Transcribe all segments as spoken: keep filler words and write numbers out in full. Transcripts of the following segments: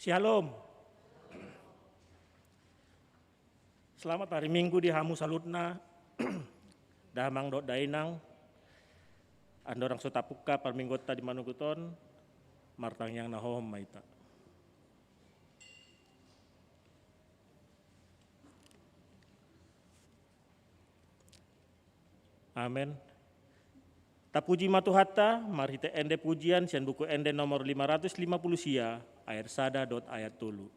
Shalom. Selamat hari Minggu di hamu saluhutna, damang dohot dainang, andorang so tapungka parmingguonta di manogot on, martangiang na hohom ma hita. Amen. Tapuji ma Tuhanta, marhite ende pujian sian buku ende nomor lima ratus lima puluh sia, ayat sada dohot ayat tolu.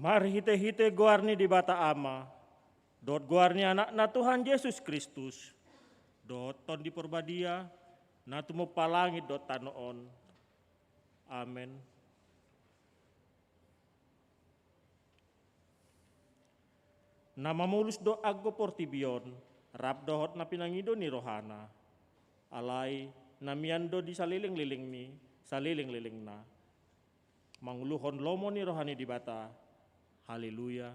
Marhitehite goar ni Debata Ama, dohot goar ni Anakna Tuhan Jesus Kristus, dohot Tondi Porbadia, na tumompa langit dohot tano on. Amen. Na mamolus do anggo portibi on, rap dohot na pinangido ni rohana. Alai na mian do di salelengleleng ni salelenglelengna, manguluhon lomo ni roha ni Debata. Haleluya.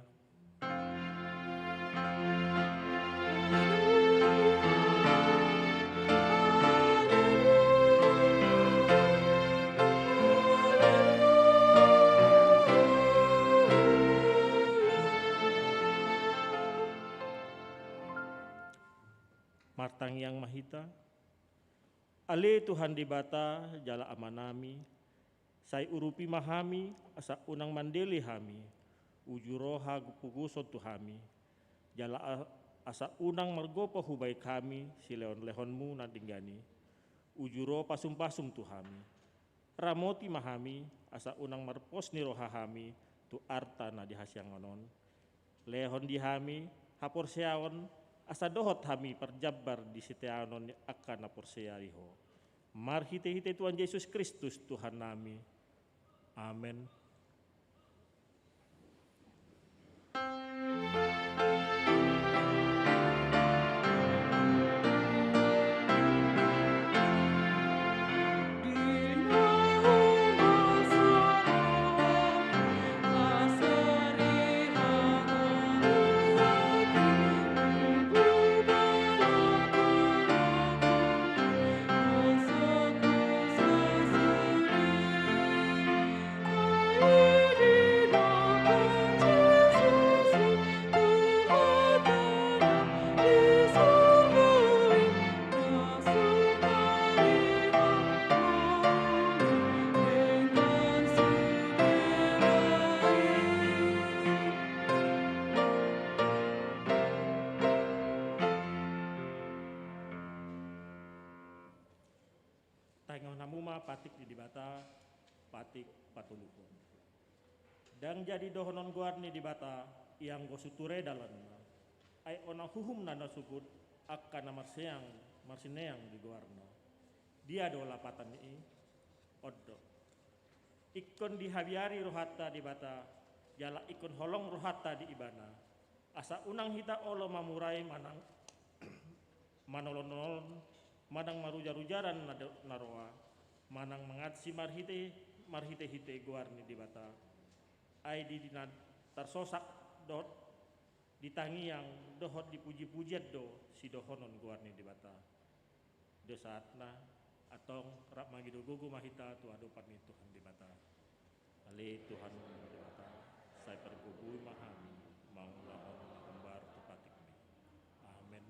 Martangiang ma hita. Ale Tuhan Debata jala Amanami, sai urupi ma hami asa unang mandele hami, uju ro hapogoson tu hami, jala a-, asa unang margopo hubahen hami silehonlehonmu na denggan i, uju ro pasumpasum tu hami. Ramoti ma hami asa unang marpos ni roha hami tu arta na di hasiangan on. Lehon di hami haporseaon, asa dohot hami parjambar di siteanon ni angka na porsea di Ho. Marhitehite Tuhan Jesus Kristus Tuhannami. Amen. Tangihon hamu ma patik ni Debata, patik patoluhon. Ndang jadi dohonon goar ni Debata, ianggo so ture dalanna. Ai unang huhum na nasogot angka na marsineang, marsineang di goarna. Dia do lapatan ni i? Ingkon dihabiari rohanta Debata, jala ingkon holong rohanta di Ibana. Asa unang hita olo mamurai manang manolon-nolon, manang marujar-ujaran na do-, na roa, manang mangansi marhite, marhite-hite goar ni Debata. Ai di, di na tarsosak dohot di tangiang dohot di puji-pujian do sidohonon goar ni Debata. Do saatna, antong rap mangido gogo ma hita tu adopan ni Tuhan Debata. Ale Tuhan Debata, sai pargogoi ma hami mangulahon na hombar tu patikMi. Amen.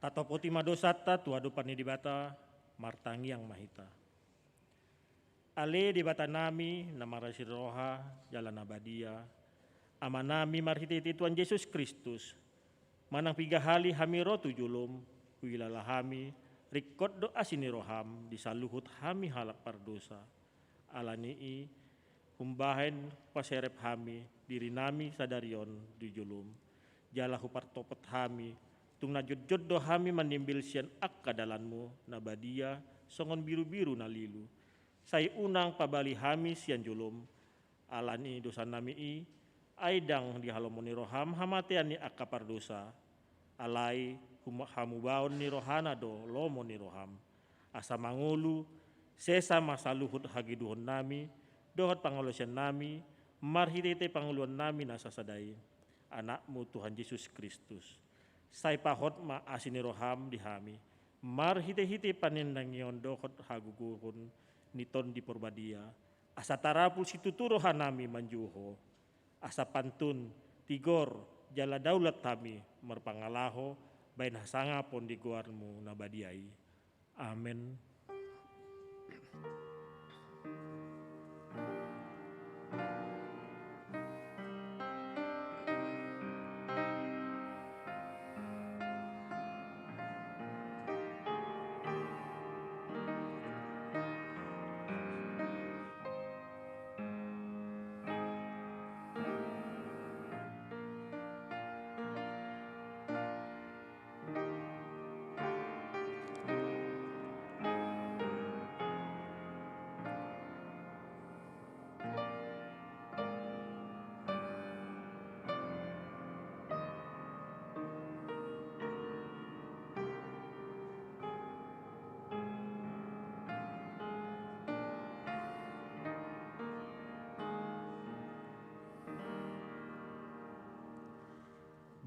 Tatopoti ma dosanta tu adopan ni Debata, martangiang ma hita. Ale Debatanami, na marasi roha jala na badia, Amanami, marhitehite Tuhan Jesus Kristus, manang piga hali hami ro tu jolom, huilala hami, ringkot do asi ni roham di saluhut hami halak pardosa. Alani i, umbahen paserep hami dirinami sadari on di jolom, jala hupartopot hami, tung na jotjot do hami manimbil sian angka dalanmu na badia, songon birubiru na lilu. Sai unang pabali hami sian jolom, ala ni dosanami i, ai ndang di halomo ni roham hamatean ni angka pardosa, alai hum-, hamubaon ni rohana do lomo ni roham. Asa mangolu, sesa ma saluhut hagiduhonnami, dohot pangalaosiannami, marhitehite pangoluannami na sasada i, Anakmu Tuhan Jesus Kristus. Sai pahot ma asi ni roham di hami, marhitehite panandangihon dohot hagogoon ni Tondi Porbadia, asa tarapul situtu rohanami manjou Ho, asa pantun, tigor, jala daulat hami marpangalaho baen hasangapon di goarmu na badia i. Amen.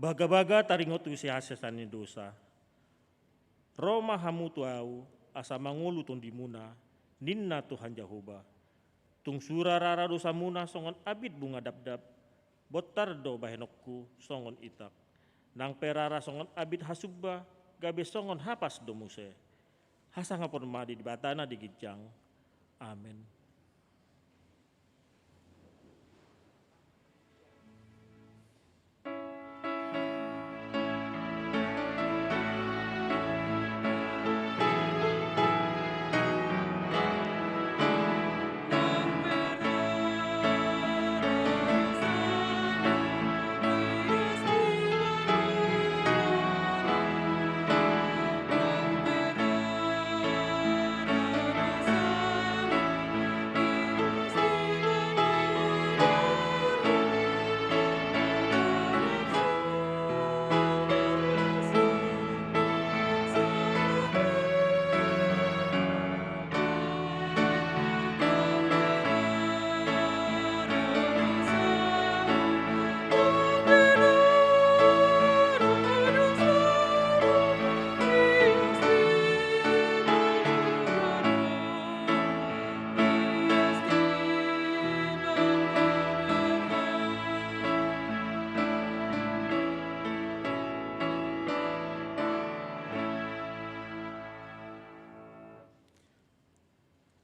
Bagabaga taringot tu hasesaan ni dosa. Ro ma hamu tu Ahu, asa mangolu tondimuna, ninna Tuhan Jahowa. Tung sura rara dosamuna songon abit bunga dapdap, bontar do bahenonku songon itak. Nang pe rara songon abit hasumba, gabe songon hapas do muse. Hasangapon ma di Debata na di ginjang. Amen.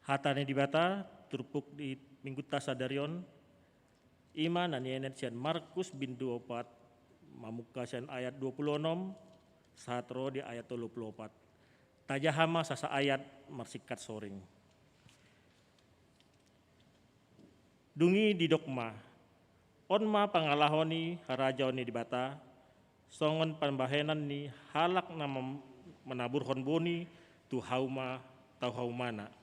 Hata ni Debata turpuk di Minggunta sadari on, i ma na nienet sian Markus bindu opat, mamungka sian ayat dua pulu onom sahat ro di ayat tolu pulu opat. Tajaha ma sasa ayat marsingkat soring. Dung i didok ma, on ma pangalaho ni harajaon ni Debata, songon pambahenan ni halak na mam-, manaburhon boni tu hauma, tu haumana.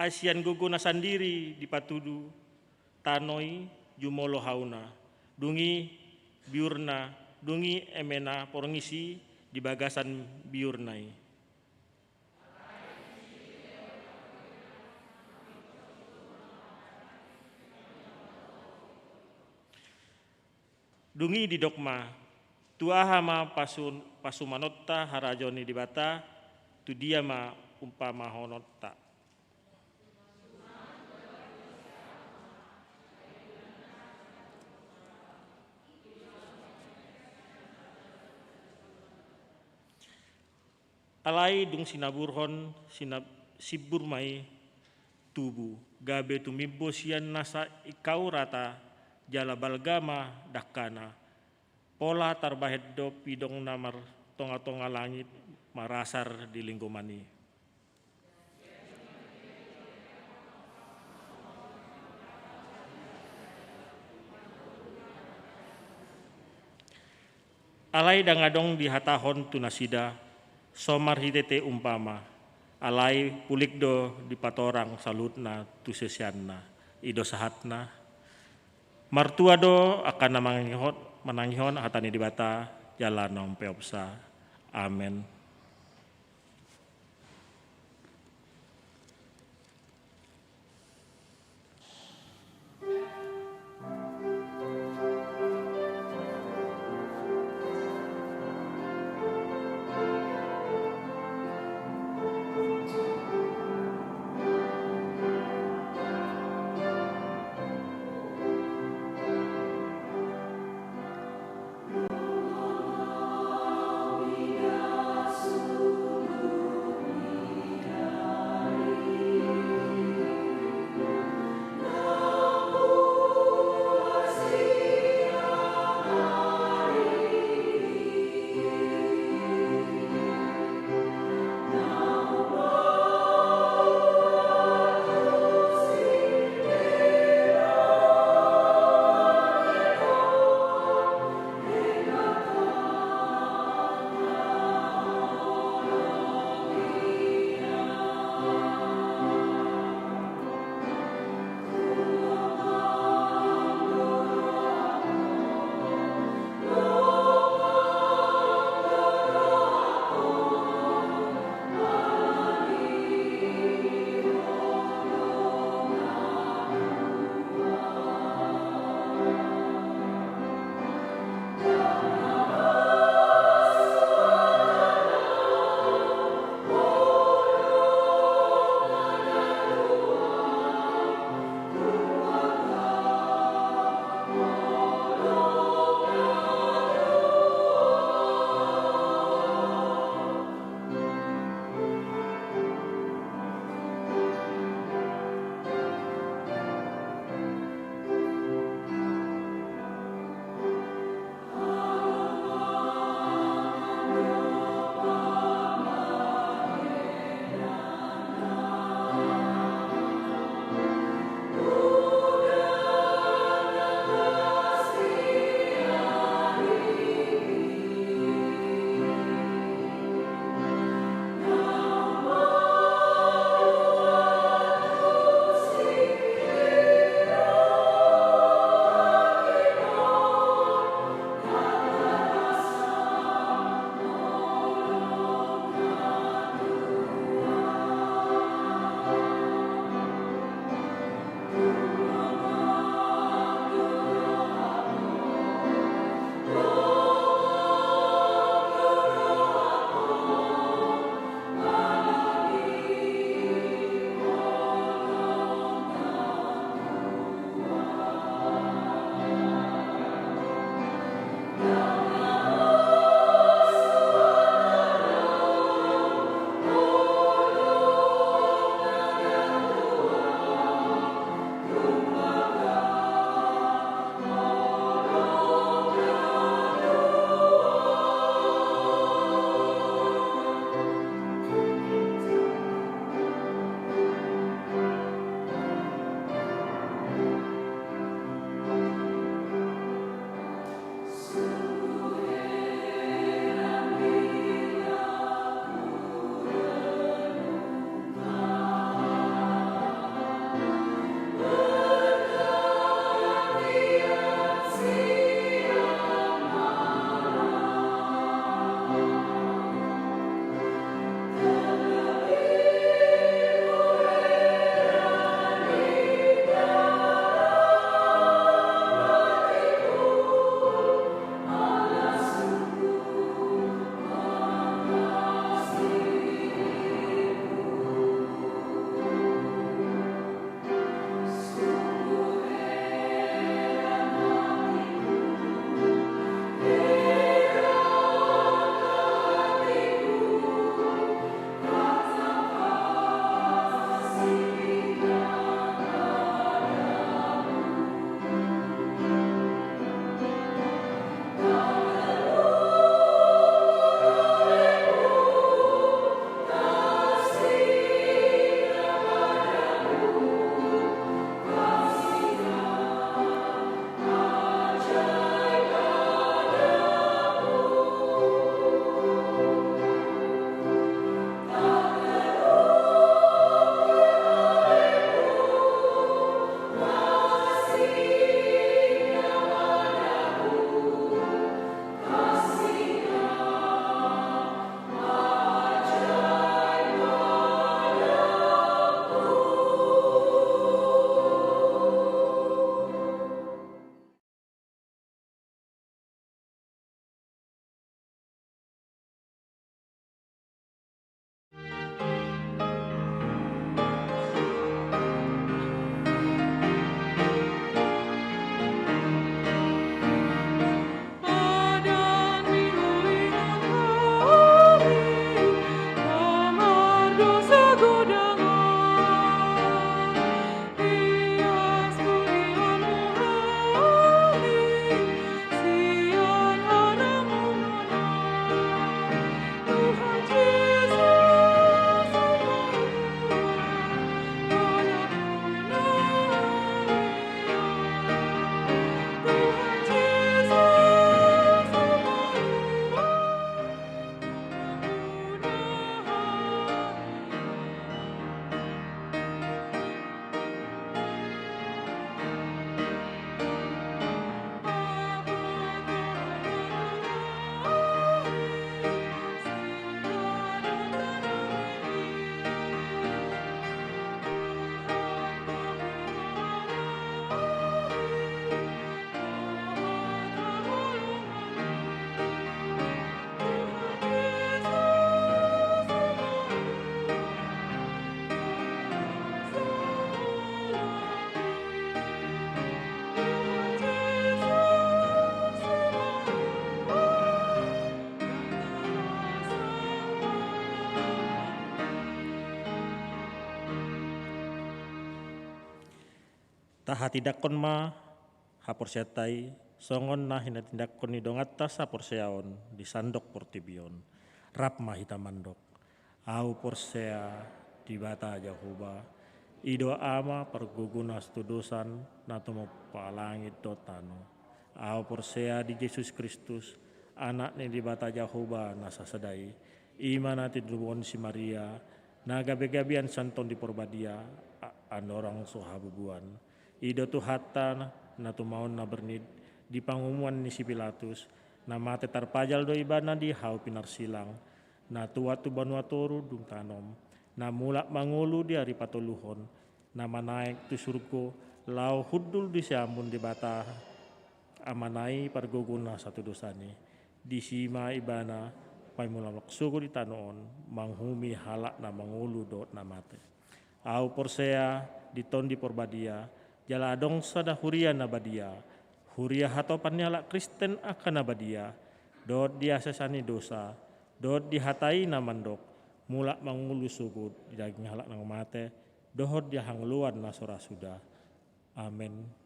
Ai sian gogo na sandiri dipatudu tano i jumolo hauna, dung i biurna, dung i emena porngis i di bagasan biurna i. Dung i didok ma, tu aha ma pasu-, pasumanonta harajaon ni Debata, tu dia ma umpamahononta. Alai dung sinaburhon, sinab-, simbur ma i tubu, gabe tumimbo sian nasa ingkau rata jala balga ma dangkana, pola tarbahen do pidong na martongatonga langit marasar di linggoman i. Alai ndang adong dihatahon tu nasida, so marhitete umpama, alai pulik do dipatorang saluhutna tu siseanna. I do sahatna. Martua do angka na manangihon, manangihon hata ni Debata jala na umpeopsa. Amen. Tahatindangkon ma haporseaonta i songon na hinatindanghon ni donganta saporseaon di sandok portibi on. Rap ma hita mandok. Ahu porsea Debata Jahowa, i do Ama pargogona satudosan na tumompa langit dohot tano. Ahu porsea di Jesus Kristus, Anak ni Debata Jahowa na sasada i, i ma na tinubuhon si Maria, na gabegabean sian Tondi Porbadia, a-, andorang so habubuan. I do Tuhanta na tumaon na bernit di pangumuan ni si Pilatus, na mate tarpajal do ibana di hau pinarsilang, na tuat tu banua toru dung tanom, na mulak mangolu di ari patoluhon, na manaek tu surgo laho hundul di siamun Debata Amana i pargogona satudosan i. Disi ma ibana paimula mulak sogot di tano on, manguhumi halak na mangolu dohot na mate. Ahu porsea di Tondi Porbadia, jala adong sada huria na badia, huria hatopan ni halak Kristen angka na badia, dohot di hasesaan ni dosa, dohot di hata i na mandok, mulak mangolu sogot di daging halak na mate, dohot di hangoluan na so ra suda. Amen.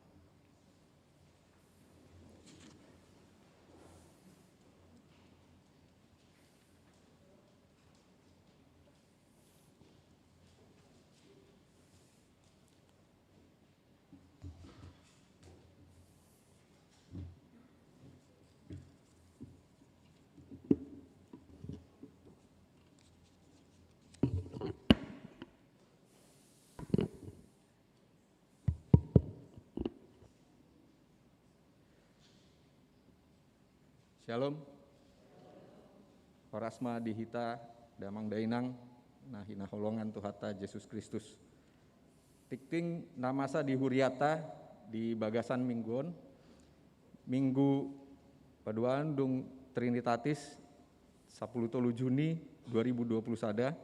Syalom. Horas ma di hita damang dainang na hinaholongan Tuhanta Jesus Kristus. Tingting na masa di huriata di bagasan minggu on, Minggu paduahon dung Trinitatis, sapuluh tolu Juni dua ribu dua puluh sada,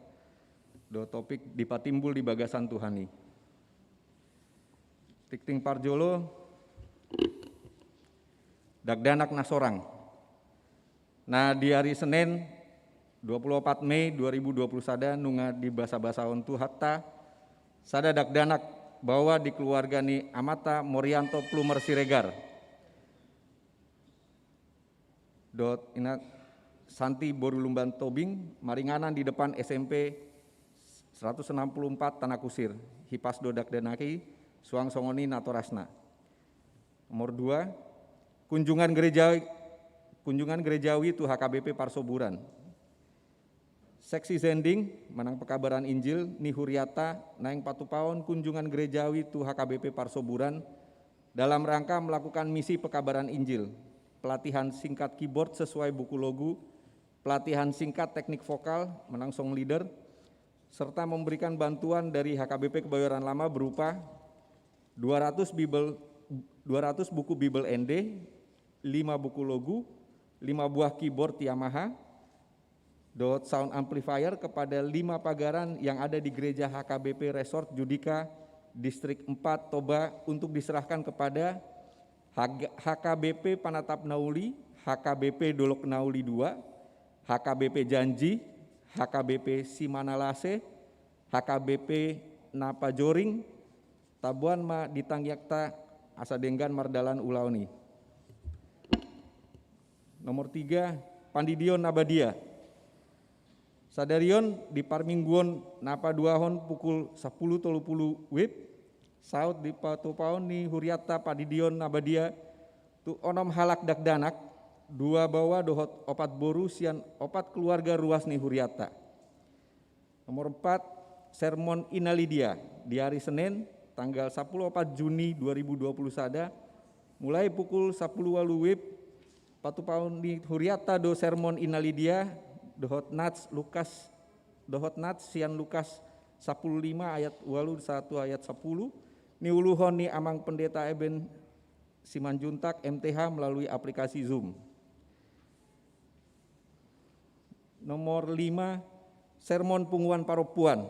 do topik dipatimbul di bagasan Tuhan i. Tingting parjolo, dakdanak na sorang. Na di ari Senen, dua puluh opat Mei dua ribu dua puluh sada, nunga dibasabasahon Tuhanta sada dakdanak baoa di keluarga ni amanta Morianto Plumer Siregar dohot ina Santi boru Lumban Tobing, maringanan di depan S M P seratus enam puluh empat Tanah Kusir. Hipas do dakdanak i, suang songon i natorasna. Nomor dua, kunjungan gereja, kunjungan gerejawi tu H K B P Parsoburan. Seksi sending manang pekabaran Injil ni huriata naeng patupaon kunjungan gerejawi tu H K B P Parsoburan dalam rangka melakukan misi pekabaran Injil, pelatihan singkat keyboard sesuai buku logu, pelatihan singkat teknik vokal manang song leader, serta memberikan bantuan dari H K B P Kebayoran Lama berupa dua ratus Bible, dua ratus buku Bible N D, lima buku logu, lima buah keyboard Yamaha, dohot sound amplifier kepada lima pagaran yang ada di Gereja H K B P Resort Judika, Distrik empat, Toba, untuk diserahkan kepada H K B P Panatap Nauli, H K B P Dolok Nauli dua, H K B P Janji, H K B P Simanalase, H K B P Napajoring. Taboan ma di tangiangta asa denggan mardalan ulaon i. Nomor tiga, pandidion na badia. Sadarion di parmingguon na paduahon pukul sapuluh tolu puluh wib, saut di patupaon ni huriata pandidion na badia tu onom halak dakdanak, dua baoa dohot opat boru sian opat keluarga ruas ni huriata. Nomor empat, sermon Ina Lidia di ari Senen, tanggal sapuluh opat Juni dua ribu dua puluh sada, mulai pukul sapuluh walu wib, patupaon ni huriata do sermon Ina Lidia, dohot nats Lukas, dohot nats sian Lukas sapuluh lima ayat walu sahat tu ayat sapuluh, niuluhon ni Amang Pendeta Eben Simanjuntak, M T H, melalui aplikasi Zoom. Nomor lima, sermon punguan parompuan.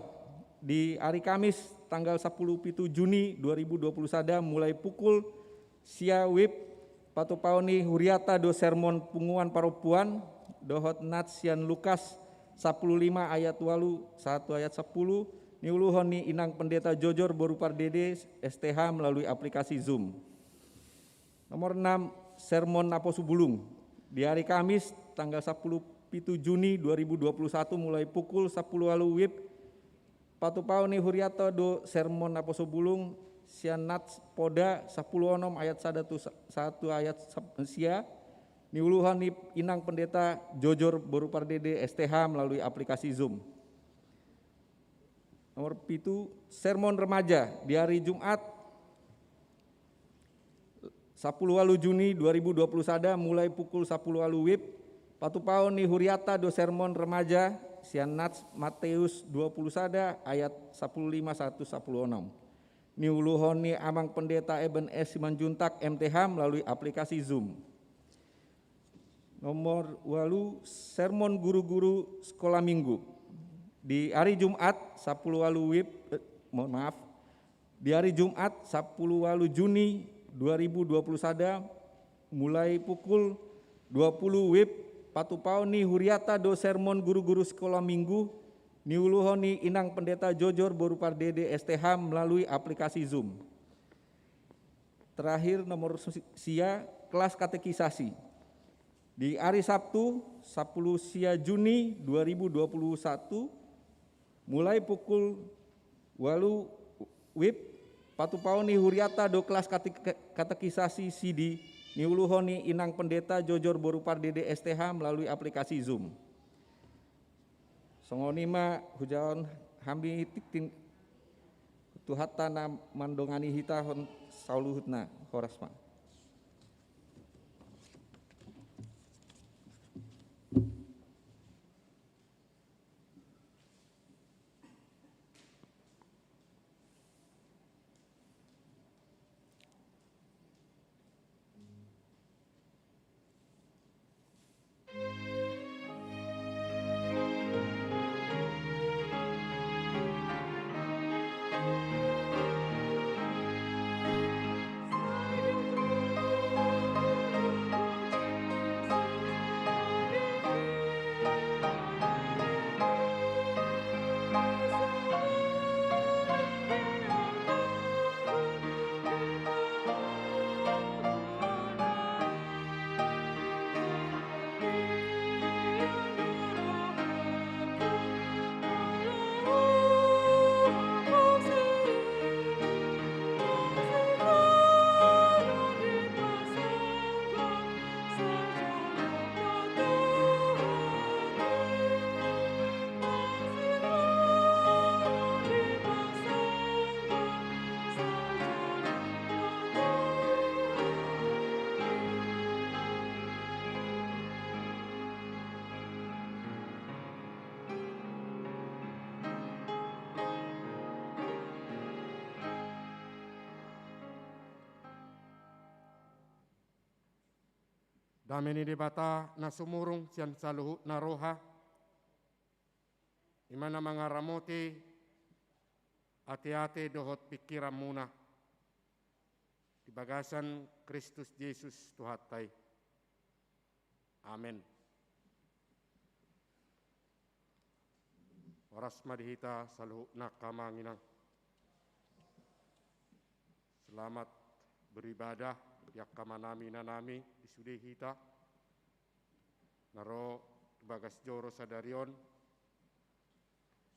Di ari Kamis, tanggal sapuluh pitu Juni dua ribu dua puluh sada, mulai pukul sia wib, patupaon ni huriata do sermon punguan parompuan, dohot nats sian Lukas sapuluh lima ayat walu sahat tu ayat sapuluh, niuluhon ni Inang Pendeta Jojor boru Pardede, S T H, melalui aplikasi Zoom. Nomor enam, Sermon Naposo Bulung. Di hari Kamis, tanggal sapuluh pitu Juni dua ribu dua puluh satu, mulai pukul sapuluh ualu WIB, patupaon ni huriata do sermon naposo bulung sian Nats Poda sapuluh onom ayat sada tu sa-, sahat tu ayat sap-, sia, niuluhon ni Inang Pendeta Jojor boru Pardede, S T H, melalui aplikasi Zoom. Nomor pitu, sermon remaja di hari Jumat, sapuluh ualu Juni dua ribu dua puluh sada, mulai pukul sapuluh ualu WIB, patupaon ni huriata do sermon remaja sian Nats Mateus dua puluh sada ayat sapuluh lima sahat tu sapuluh onom, niuluhon ni Amang Pendeta Eben S Simanjuntak, M T H, melalui aplikasi Zoom. Nomor ualu, sermon guru-guru sekolah minggu. Di hari Jumat, sapuluh ualu WIB, eh, mohon maaf, di hari Jumat, sapuluh ualu Juni dua ribu dua puluh sada, mulai pukul dua puluh WIB, patupaon ni huriata do sermon guru-guru sekolah minggu, niuluhon ni Inang Pendeta Jojor boru Pardede, S T H, melalui aplikasi Zoom. Terakhir, nomor si-, sia, kelas katekisasi. Di hari Sabtu, sapuluh sia Juni dua ribu dua puluh satu, mulai pukul ualu WIB, patupaon ni huriata do kelas kate-, katekisasi sidi, niuluhon ni Inang Pendeta Jojor boru Pardede, S T H, melalui aplikasi Zoom. Songon i ma hujahaon hami tingting Tuhanta na mandongani hita on saluhutna. Horas ma. Dame ni Debata na sumurung sian saluhutna roha, i ma na mangaramoti ateate dohot pingkiranmuna di bagasan Kristus Jesus Tuhanta i. Amen. Horas ma di hita saluhutna angka amang inang. Selamat beribadah di angka amanami inanami di sude hita na ro tu bagas joro sadari on.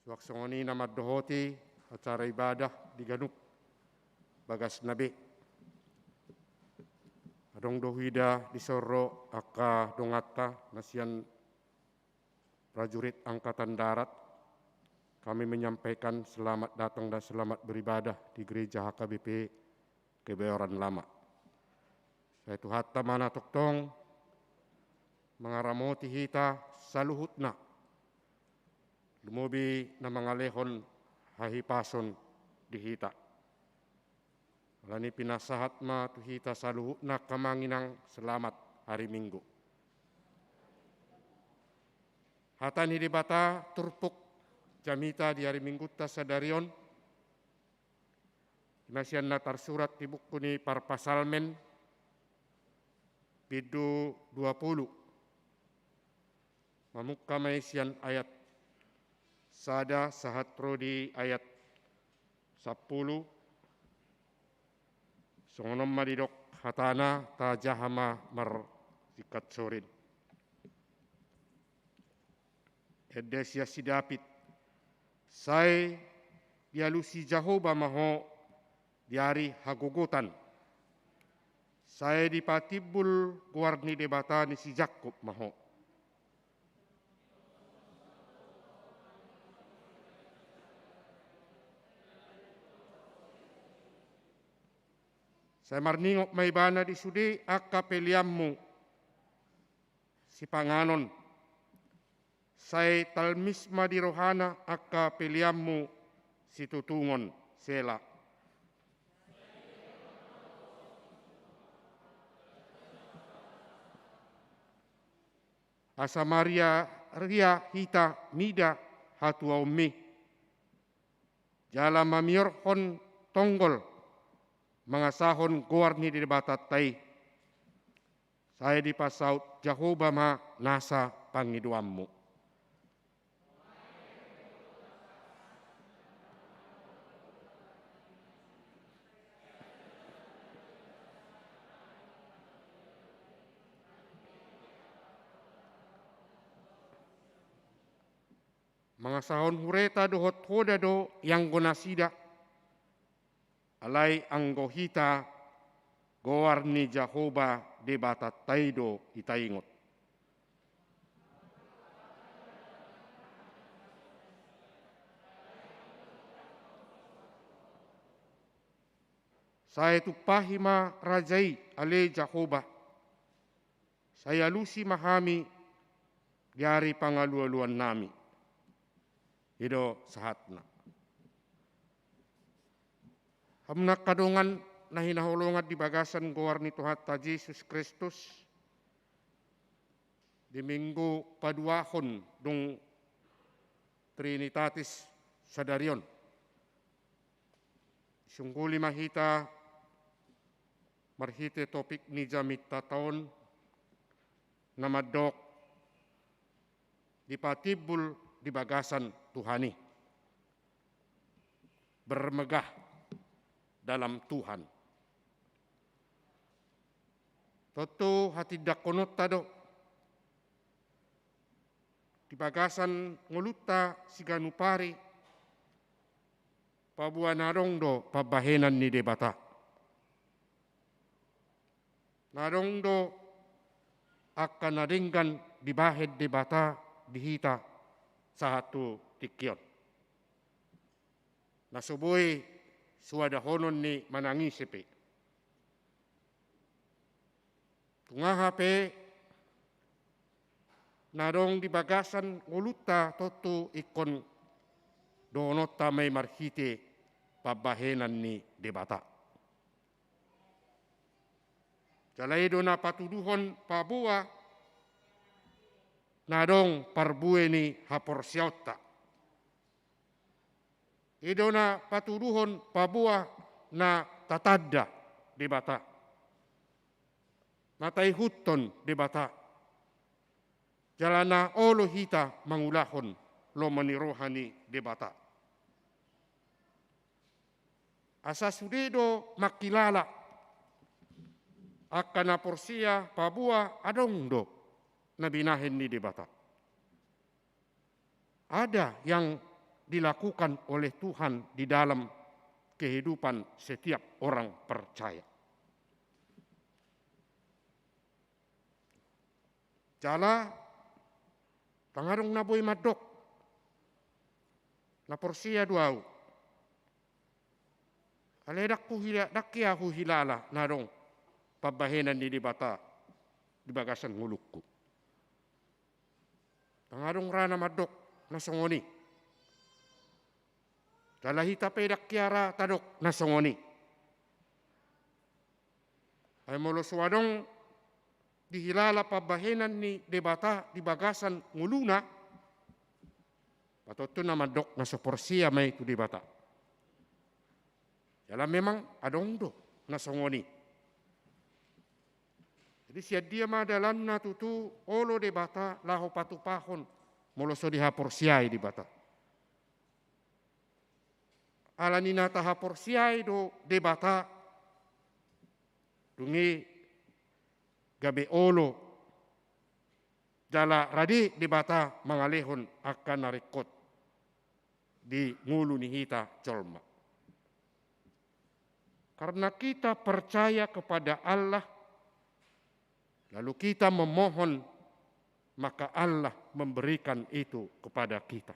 Suang songon i na mandohoti acara ibadah di ganup bagasna be. Adong do huida dison ro angka donganta na sian Prajurit Angkatan Darat, kami menyampaikan selamat datang dan selamat beribadah di Gereja H K B P Kebayoran Lama. Sai Tuhanta ma na tongtong mangaramoti hita saluhutna, lumobi na mangalehon hahipason di hita. Alani pinasahat ma tu hita saluhutna angka amang inang selamat hari Minggu. Hata ni Debata turpuk jamita di hari Minggunta sadari on, i ma sian na tarsurat di buku ni Parpsalmen, bindu dua pulu. Mamungka ma i sian ayat sada sahat ro di ayat sampulu. Songon on ma didok hatana, tajaha ma marsingkat sorin. Ende sian si Daud. Sai dialusi Jahowa ma ho di ari hagogotan. Sai dipatimbul goar ni Debata ni si Jakkob ma ho. Sai marningot ma Ibana di sude angka peleanmu sipanganon. Sai talmis ma di rohana angka peleanmu situtungon. Sela. Asa maria-ria hita mida hatuaonmi, jala mamiorhon tonggol mangasahon goar ni Debatanta i. Sai dipasaut Jahowa ma nasa pangidoanmu. Mangasahon hureta dohot hoda do ianggo nasida, alai anggo hita, goar ni Jahowa Debatanta i do hita ingot. Sai tumpahi ma raja i, ale Jahowa. Sai alusi ma hami di ari pangalualuannami. I do sahatna. Hamu angka dongan na hinaholongan di bagasan goar ni Tuhanta Jesus Kristus, di Minggu paduahon dung Trinitatis sadari on, disungguli ma hita marhite topik ni jamita on na mandok dipatimbul di bagasan Tuhan i. Bermegah dalam Tuhan. Tontu hatindangkononta do di bagasan ngolunta siganup ari, paboa na adong do pambahenan ni Debata. Na adong do angka na denggan dibahen Debata di hita sahat tu tingki on. Na so boi suadahonon ni manang ise pe. Tung aha pe na adong di bagasan ngolunta tontu ingkon dohononta ma i marhite pambahenan ni Debata. Jala i do na patuduhon paboa na adong parbue ni haporseaonta. I do na patuduhon paboa na tatanda Debata, na taihuthon Debata, jala na olo hita mangulahon lomo ni roha ni Debata. Asa sude do mangkilala angka na porsea paboa adong do na binahen ni Debata. Ada yang dilakukan oleh Tuhan di dalam kehidupan setiap orang percaya. Jala ndang adong na boi mandok na porsea do ahu. Alai ndang huhila-, ndang hea huhilala na adong pambahenan ni Debata di bagasan ngolungku. Ndang adong ra na mandok na songon i. Jala hita pe ndang hea ra tadok na songon i. Ai molo so adong dihilala pambahenan ni Debata di bagasan ngoluna, patontu na mandok na so porsea ma i tu Debata. Jala memang adong do na songon i. Jadi sian dia ma dalanna tutu olo Debata laho patupahon molo so dihaporseai Debata? Ala ni na tahaporseai do Debata, dung i gabe olo jala rade Debata mangalehon angka na ringkot di ngolu ni hita jolma. Karena kita percaya kepada Allah, lalu kita memohon, maka Allah memberikan itu kepada kita.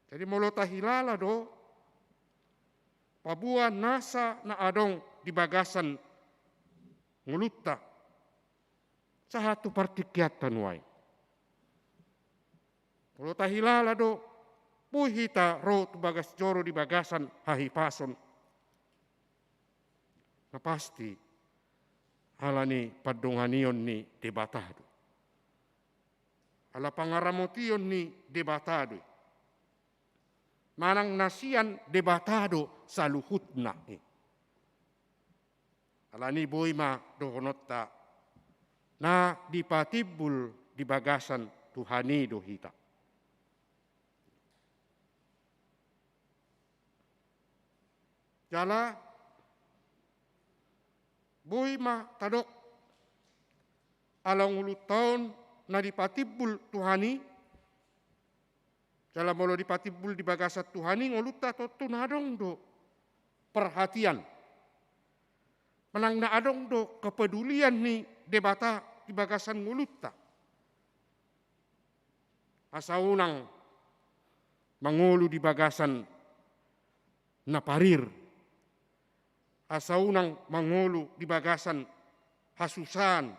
Jadi molo tahilala do paboa nasa na adong di bagasan ngolunta sahat tu partingkianta nuaeng. Molo tahilala do boi hita ro tu bagas joro di bagasan hahipason, na pasti ala ni pandonganion ni Debata do. Ala pangaramotion ni Debata do i. Manang na sian Debata do saluhutna i. Ala ni boi ma dohononta na dipatimbul di bagasan Tuhan i do hita. Jala boi ma tadok ala ngolunta on na dipatimbul Tuhan i. Jala molo dipatimbul di bagasan Tuhan i ngolunta, tontu na adong do perhatian manang na adong do kepedulian ni Debata di bagasan ngolunta. Asa unang mangolu di bagasan na parir, asa unang mangolu di bagasan hasusaan,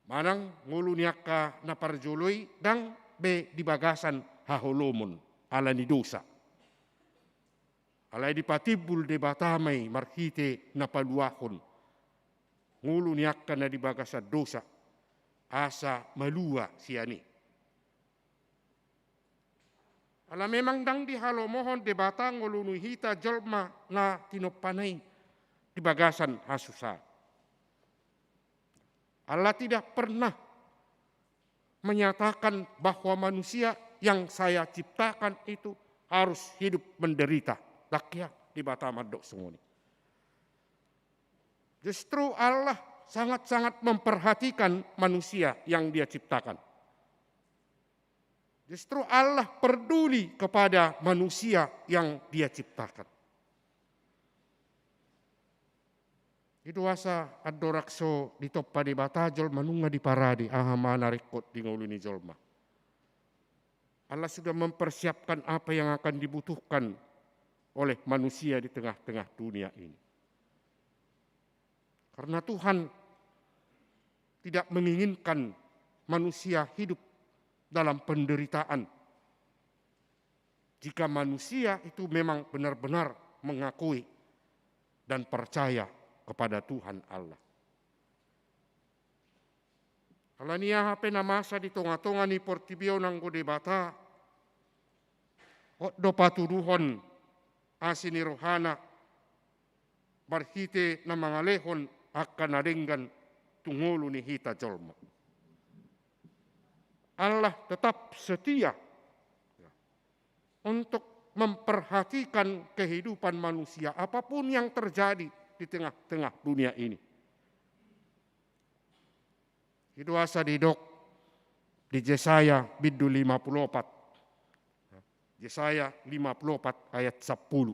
manang ngolu ni angka na parjolo i ndang be di bagasan haholomon ala ni dosa. Alai dipatimbul Debata ma i marhite na paluahon ngolu ni angka na di bagasan dosa, asa malua sian i. Ala memang ndang dihalomohon Debata ngolu ni hita jolma na tinompana i di bagasan hasusaan. Allah tidak pernah menyatakan bahwa manusia yang Saya ciptakan itu harus hidup menderita. Ndang hea Debata mandok songon i. Justru Allah sangat-sangat memperhatikan manusia yang Dia ciptakan. Justru Allah peduli kepada manusia yang Dia ciptakan. I do asa andorang so ditompa Debata jolma nunga diparade aha ma na ringkot di ngolu ni jolma. Allah sudah mempersiapkan apa yang akan dibutuhkan oleh manusia di tengah-tengah dunia ini. Karena Tuhan tidak menginginkan manusia hidup dalam penderitaan. Jika manusia itu memang benar-benar mengakui dan percaya kepada Tuhan Allah. Ala ni aha pe na masa di tonga-tonga ni portibi on anggo Debata, hot do patuduhon asi ni rohana marhite na mangalehon angka na denggan tu ngolu ni hita jolma. Allah tetap setia untuk memperhatikan kehidupan manusia, apapun yang terjadi di tengah-tengah dunia ini. I do asa didok di Jesaya bindu lima pulu opat. Jesaya lima pulu opat ayat sampulu.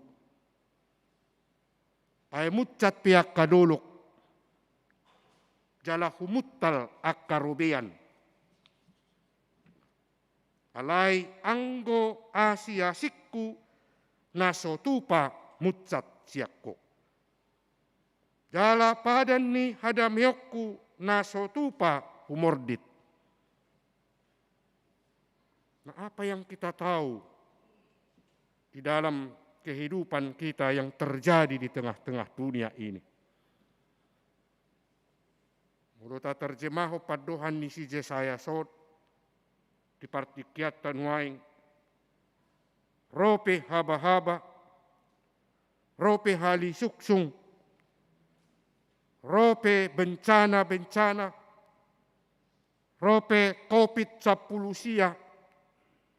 Ai munsat pe angka dolok, jala humuntal angka robean. Alai anggo asi-asingku na so tupa munsat sian Ho. Jala padan ni hadameonku na so tupa humordit. Nah, apa yang kita tahu di dalam kehidupan kita yang terjadi di tengah-tengah dunia ini? Molo taterjemahon pandohan ni si Jesaya on di partingkianta nuaeng, ro pe haba-haba, ro pe halisungsung, ro pe bencana-bencana, ro pe Covid sampulu sia,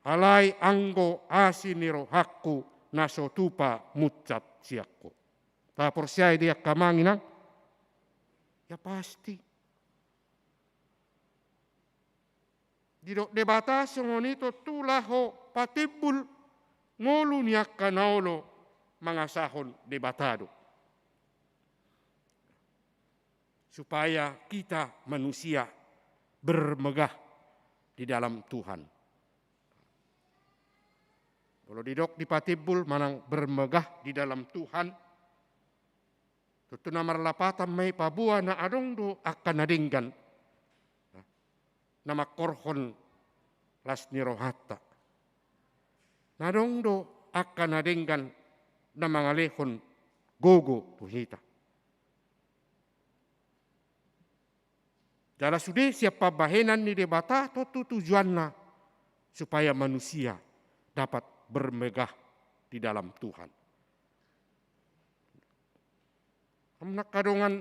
Alai anggo asi ni rohangku na so tupa munsat sian Ho. Taporseai do i angka amang inang? Ya pasti. Didok Debata songon i tontu laho patimbul ngolu ni angka na olo mangasahon Debata do. Supaya kita manusia bermegah di dalam Tuhan. Molo didok dipatimbul manang bermegah di dalam Tuhan, tontu na marlapatan ma i paboa na adong do angka na denggan na mangkorhon las ni rohanta. Na adong do angka na denggan na mangalehon gogo tu hita. Jala sude sian pambahenan ni Debata tontu tujuanna supaya manusia dapat bermegah di dalam Tuhan. Amang angka dongan,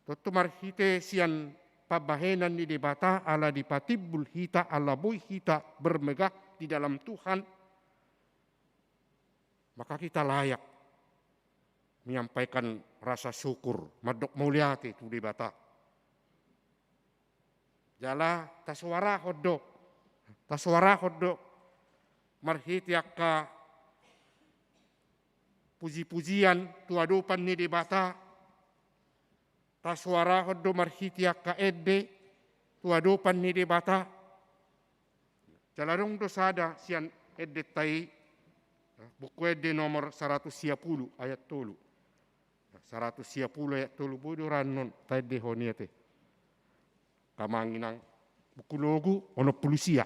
tontu marhite sian pambahenan ni Debata ala dipatimbul hita, ala boi hita bermegah di dalam Tuhan, maka kita layak menyampaikan rasa syukur, mandok mauliate tu Debata. Jala tasoarahon do, tasoarahon do marhite angka puji-pujian tu adopan ni Debata, tasoarahon do marhite angka ende tu adopan ni Debata. Jala adong do sada sian endenta i, Buku Ende nomor saratus sia pulu ayat tolu. Saratus sia pulu ayat tolu, boi do ra annon taendehon i ate. Angka amang inang, Buku Logu onom pulu sia.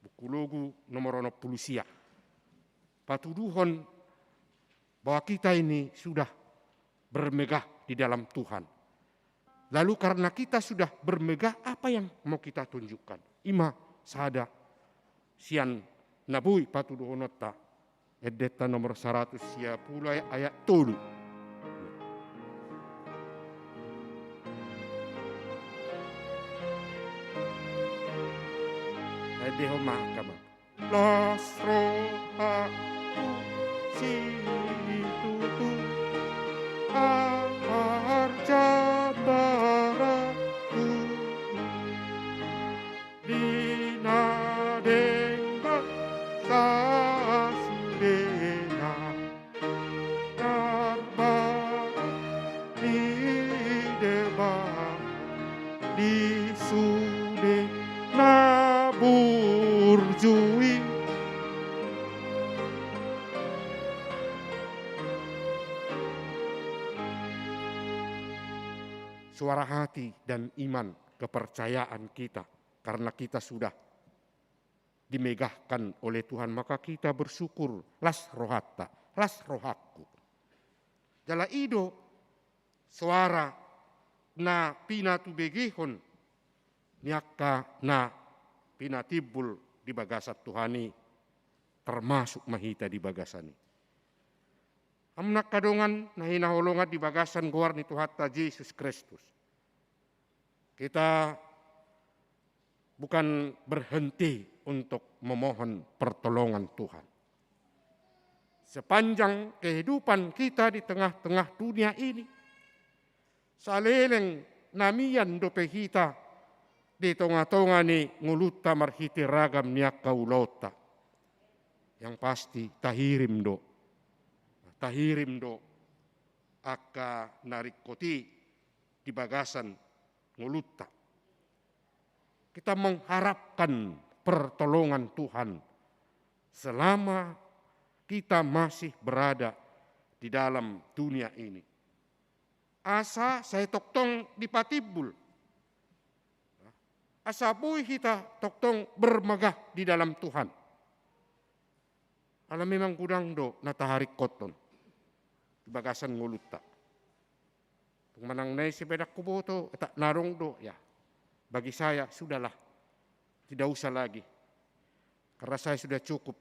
Buku Logu nomor onom pulu sia. Patuduhon bahwa kita ini sudah bermegah di dalam Tuhan. Lalu karena kita sudah bermegah, apa yang mau kita tunjukkan? I ma sada sian na boi patuduhononta. Endenta nomor saratus sia pulu ay-, ayat tolu. Endehon ma angka amang. Las rohangku situtu arjambaranku. Di na denggan sasudena, tarbaru ni Debata di sude na burju i. Suara hati dan iman, kepercayaan kita karena kita sudah dimegahkan oleh Tuhan, maka kita bersyukur, las rohanta, las rohangku. Jala i do soara na pinatubegehon ni angka na pinatimbul di bagasan Tuhan i, termasuk ma hita di bagasan i. Amang angka dongan na hinaholongan di bagasan goar ni Tuhanta Jesus Kristus. Kita bukan berhenti untuk memohon pertolongan Tuhan. Sepanjang kehidupan kita di tengah-tengah dunia ini, saleleng na mian dope hita di tonga-tonga ni ngolunta marhite ragam ni angka ulaonta. Yang pasti tahirim do, tahirim do angka na ringkot i di bagasan ngolunta. Kita mengharapkan pertolongan Tuhan selama kita masih berada di dalam dunia ini. Asa sai tongtong dipatimbul. Asa boi hita tongtong bermegah di dalam Tuhan. Ala memang godang do na taharingkothon di bagasan ngolunta. Tung manang na ise pe ndang huboto, tak na adong do, ya. Bagi saya, sudahlah. Tidak usah lagi. Karena saya sudah cukup.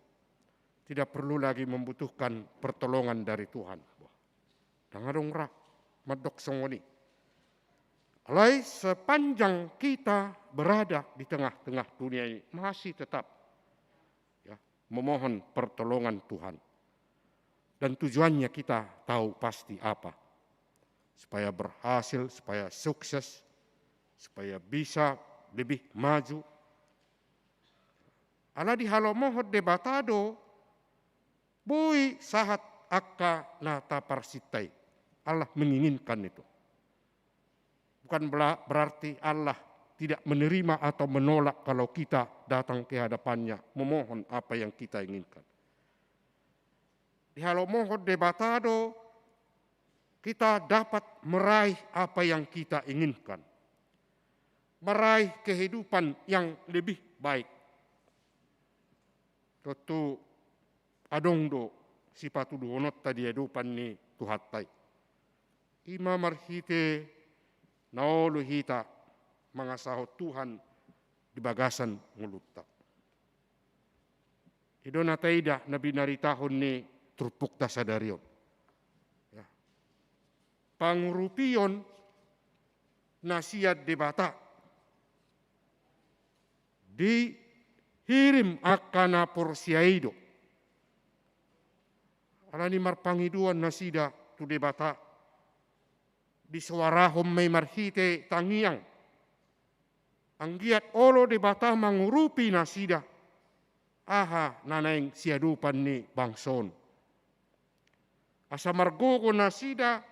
Tidak perlu lagi membutuhkan pertolongan dari Tuhan. Wah. Ndang adong ra mandok songon i. Alai sepanjang kita berada di tengah-tengah dunia ini, masih tetap, ya, memohon pertolongan Tuhan. Dan tujuannya kita tahu pasti apa. Supaya berhasil, supaya sukses, supaya bisa lebih maju. Ala dihalomohon Debata do boi sahat angka na taparsinta i. Allah menginginkan itu. Bukan bela-, berarti Allah tidak menerima atau menolak kalau kita datang ke hadapan-Nya, memohon apa yang kita inginkan. Dihalomohon Debata do kita dapat meraih apa yang kita inginkan. Meraih kehidupan yang lebih baik. Tontu adong do sipatuduhononta di adopan ni Tuhanta i. I ma marhite na olo hita mangasahon Tuhan di bagasan ngolunta. I do na taida na binaritahon ni turpukta sadari on. Ya. Pangurupion na sian Debata dihirim angka na porsea i do. Alani marpangidoan nasida tu Debata, disoarahon ma i marhite tangiang. Anggiat olo Debata mangurupi nasida, aha na naeng siadopan ni bangso on. Asa margogo nasida,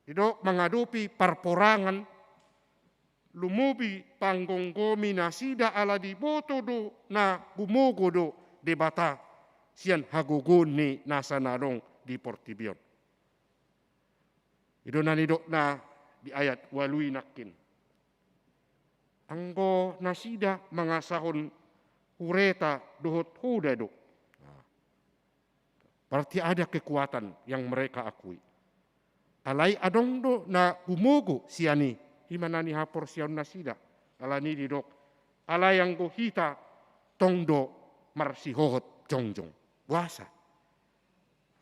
didok, mangadopi parporangan, lumobi panggomgomi nasida ala diboto do na gumogo do Debata sian hagogoon ni nasa na adong di portibi on. I do na nidokna di ayat ualu i nangkin. Anggo nasida mangasahon hureta dohot hoda do. Nah, berarti ada kekuatan yang mereka akui. Alai adong do na gumogo sian i, i ma na nihaporseaon nasida. Alani didok, alai anggo hita tong do marsihohot jongjong. Boasa?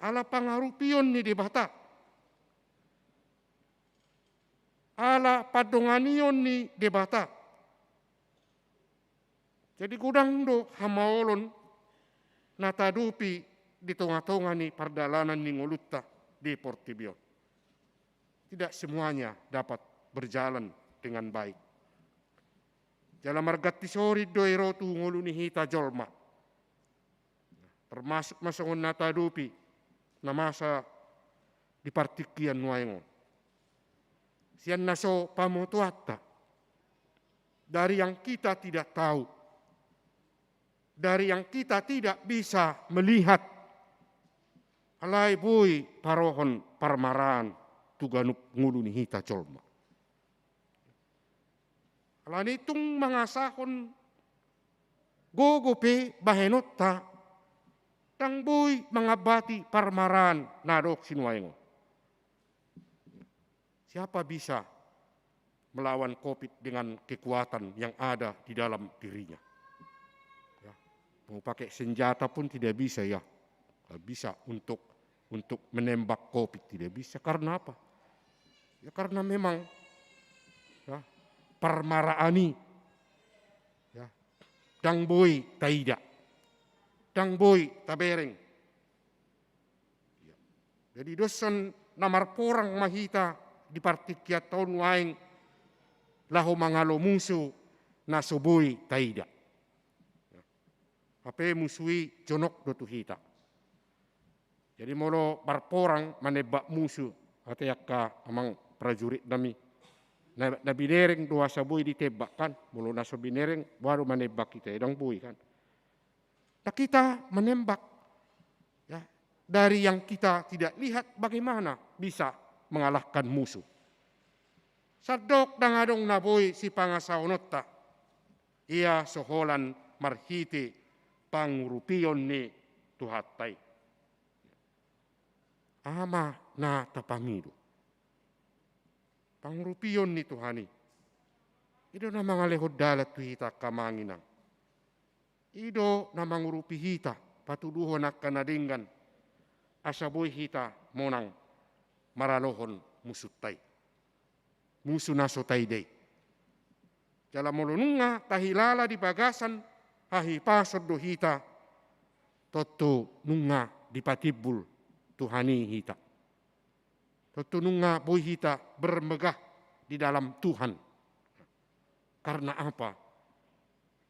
Ala pangurupion ni Debata. Ala pandonganion ni Debata. Jadi godang do hamaolon na taadopi di tongatonga ni pardalanan ni ngolunta di portibi on. Tidak semuanya dapat berjalan dengan baik. Jala marganti sorin do i ro tu ngolu ni hita jolma. Termasuk ma songon na taadopi na masa di partingkian nuaeng on. Sian na so pamotoanta, dari yang kita tidak tahu, dari yang kita tidak bisa melihat, alai boi parohon parmaraan tu ganup ngolu ni hita jolma. Alani tung mangasahon gogo pe bahenonta, ndang boi mangambati parmaraan na adong sinuaeng on. Siapa bisa melawan covid dengan kekuatan yang ada di dalam dirinya? Ya. Mau pakai senjata pun tidak bisa, ya. Nggak bisa untuk, untuk menembak covid, tidak bisa. Karena apa? Ya, karena memang, ya, parmaraan i, ya, ndang boi taida, ndang boi tabereng. Ya. Jadi dos on na marporang ma hita di partingkianta on nuaeng laho mangalo musu na so boi taida. Ya. Hape musu i jonok do tu hita. Jadi molo marporang manembak musu, ate angka amang prajurit nami, na, na binereng do asa boi ditembak kan, molo na so binereng, boha do manembak hita, ndang boi kan. Nah, kita menembak, ya, dari yang kita tidak lihat bagaimana bisa mengalahkan musuh. Sandok ndang adong na boi sipangasahononta, ia so holan marhite pangurupion ni Tuhanta i. Aha ma na tapangido? Pangurupion ni Tuhan i. I do na mangalehon dalan tu hita angka amang inang. I do na mangurupi hita, patuduhon angka na denggan, asa boi hita monang maralohon musunta i. musu na so taida i. Jala molo nunga tahilala di bagasan hahipason do hita, tontu nunga dipatimbul Tuhan i hita. Tontu nunga boi hita bermegah di dalam Tuhan. Karena apa?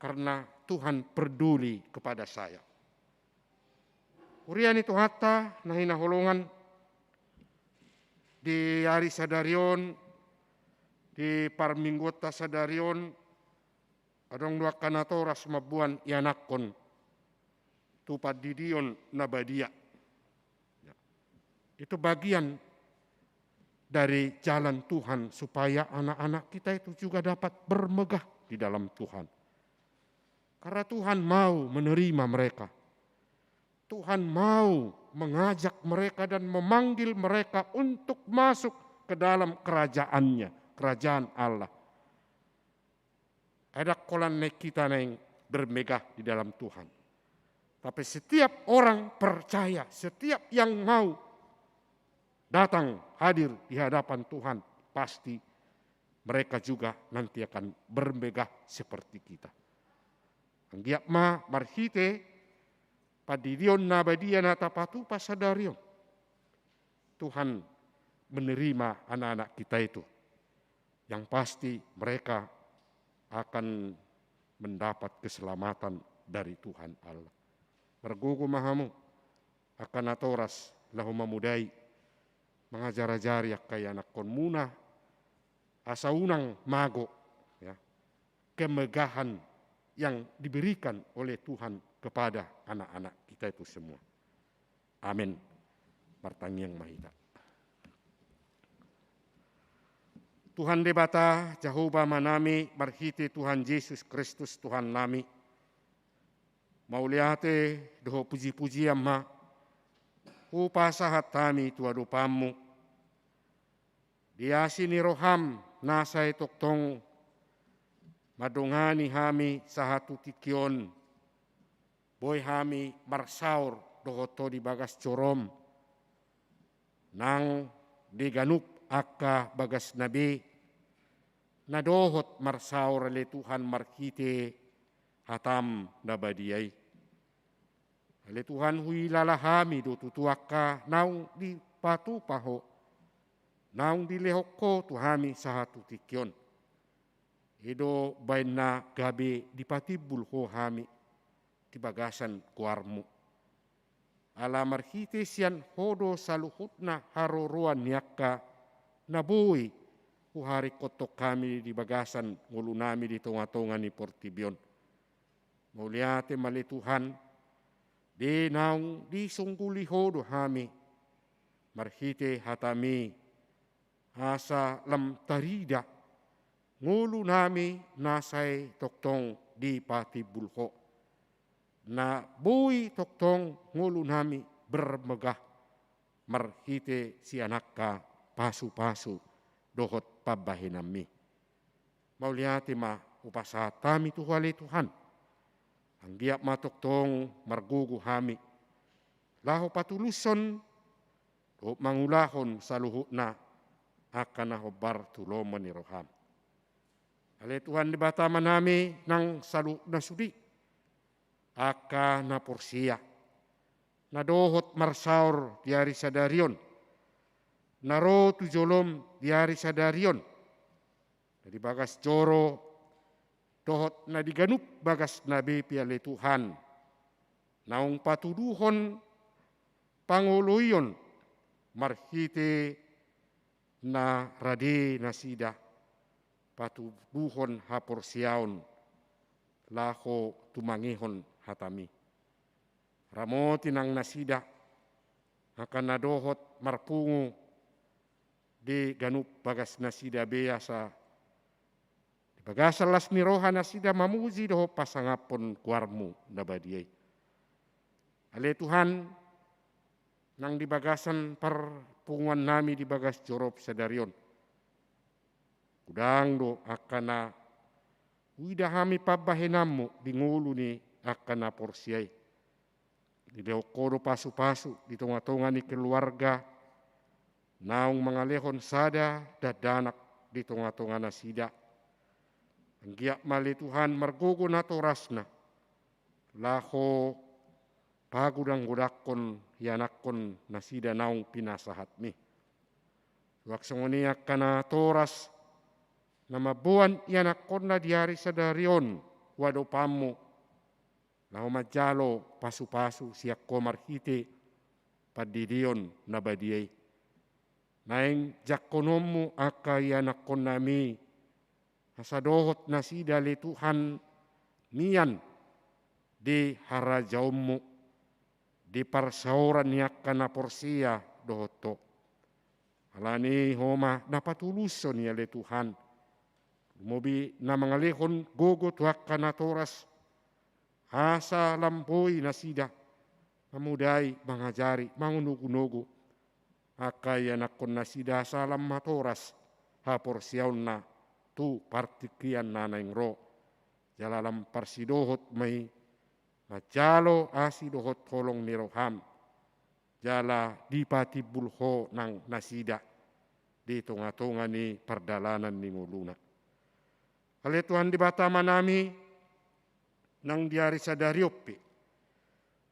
Karena Tuhan peduli kepada saya. Huria ni Tuhanta na hinaholongan, di ari sadari on, di parmingguonta sadari on, adong do angka natoras mamboan ianakhon tu pandidion na badia. Ya. Itu bagian dari jalan Tuhan supaya anak-anak kita itu juga dapat bermegah di dalam Tuhan. Karena Tuhan mau menerima mereka. Tuhan mau mengajak mereka dan memanggil mereka untuk masuk ke dalam kerajaan-Nya, kerajaan Allah. Ndang holan naeng hita naeng bermegah di dalam Tuhan. Tapi setiap orang percaya, setiap yang mau datang hadir di hadapan Tuhan, pasti mereka juga nanti akan bermegah seperti kita. Anggiat ma marhite pandidion na badia na tapatupa sadari on, Tuhan menerima anak-anak kita itu. Yang pasti mereka akan mendapat keselamatan dari Tuhan Allah. Margogo ma hamu angka natoras laho mamodai, mangajar-ajari angka ianakhonmuna, asa unang mago, ya, kemegahan yang diberikan oleh Tuhan kepada anak-anak kita itu semua. Amin. Martangiang ma hita. Tuhan Debata, Jahowa Amanami, marhite Tuhan Jesus Kristus Tuhannami, mauliate dohot puji-pujian ma hupasahat hami tu adopanMu. Di asi ni rohaM na sai tongtong mandongani hami sahat tu tingki on, boi hami marsaor dohot Ho di bagas joroM, nang di ganup angka bagasna be, na dohot marsaor ale Tuhan marhite hataM na badia i. Ale Tuhan, huilala hami do tutu angka naung dipatupa Ho, naung dilehon Ho tu hami sahat tu tingki on. I do baen na gabe dipatimbul Ho hami di bagasan goarMu. Ala marhite sian Ho do saluhutna haroroan ni angka na boi huharingkothon hami di bagasan ngolunami di tonga-tonga ni portibi on. Mauliate ma ale Tuhan, di naung disungguli Ho do hami marhite hataMi, asa lam tarida ngolunami na sai tongtong dipatimbul Ho, na boi tongtong ngolunami bermegah marhite sian angka pasu-pasu dohot pambahenanMi. Mauliate ma hupasahat hami tu Ho ale Tuhan. Anggiat ma tongtong margogo hami laho patulushon dohot mangulahon saluhutna angka na hombar tu lomo ni rohaM. Ale Tuhan Debata Amanami, nang saluhutna sude angka na porsea, na dohot marsaor di ari sadari on, na ro tu joloM di ari sadari on, na di bagas joro dohot na di ganup bagasna be pe ale Tuhan, naung patuduhon pangoloion marhite na rade nasida patuduhon haporseaon laho tumangihon hataMi. Ramoti nang nasida angka na dohot marpungu di ganup bagasnasida be, asa di bagasan las ni roha nasida mamuji dohot pasangaphon goarMu na badia i. Ale Tuhan, nang di bagasan parpunguannami di bagas joro sadari on, godang do angka na huida hami pambahenanMu di ngolu ni angka na porsea i. Dilehon Ho do pasu-pasu di tonga-tonga ni keluarga naung mangalehon sada dakdanak di tonga-tonga nasida. Anggiat ma ale Tuhan margogo natorasna, laho pagodang-godangkon ianakkon nasida naung pinasahatmi. Suang songon i angka natoras na mamboan ianakkonna di ari sadari on tu adopanmu, laho manjalo pasu-pasu sian Ho marhite pandidion na badia i. Naeng jangkononmu angka ianakkonnami, asa dohot nasida ale Tuhan mian di harajaonmu, di parsaoran ni angka na porsea dohot Ho. Alani i Ho ma na patulushon i ale Tuhan. Lumobi na mangalehon gogo tu angka natoras, asa lam boi nasida mamodai, mangajari, mangunugunugu angka ianakkon nasida, asa lam matoras haporseaonna tu partingkian na naeng ro. Jala lam parsidohot ma i manjalo asi dohot holong ni roham, jala dipatimbul Ho nang nasida di tonga-tonga ni pardalanan ni ngoluna. Ale Tuhan Debata Amanami, nang di ari sadari on pe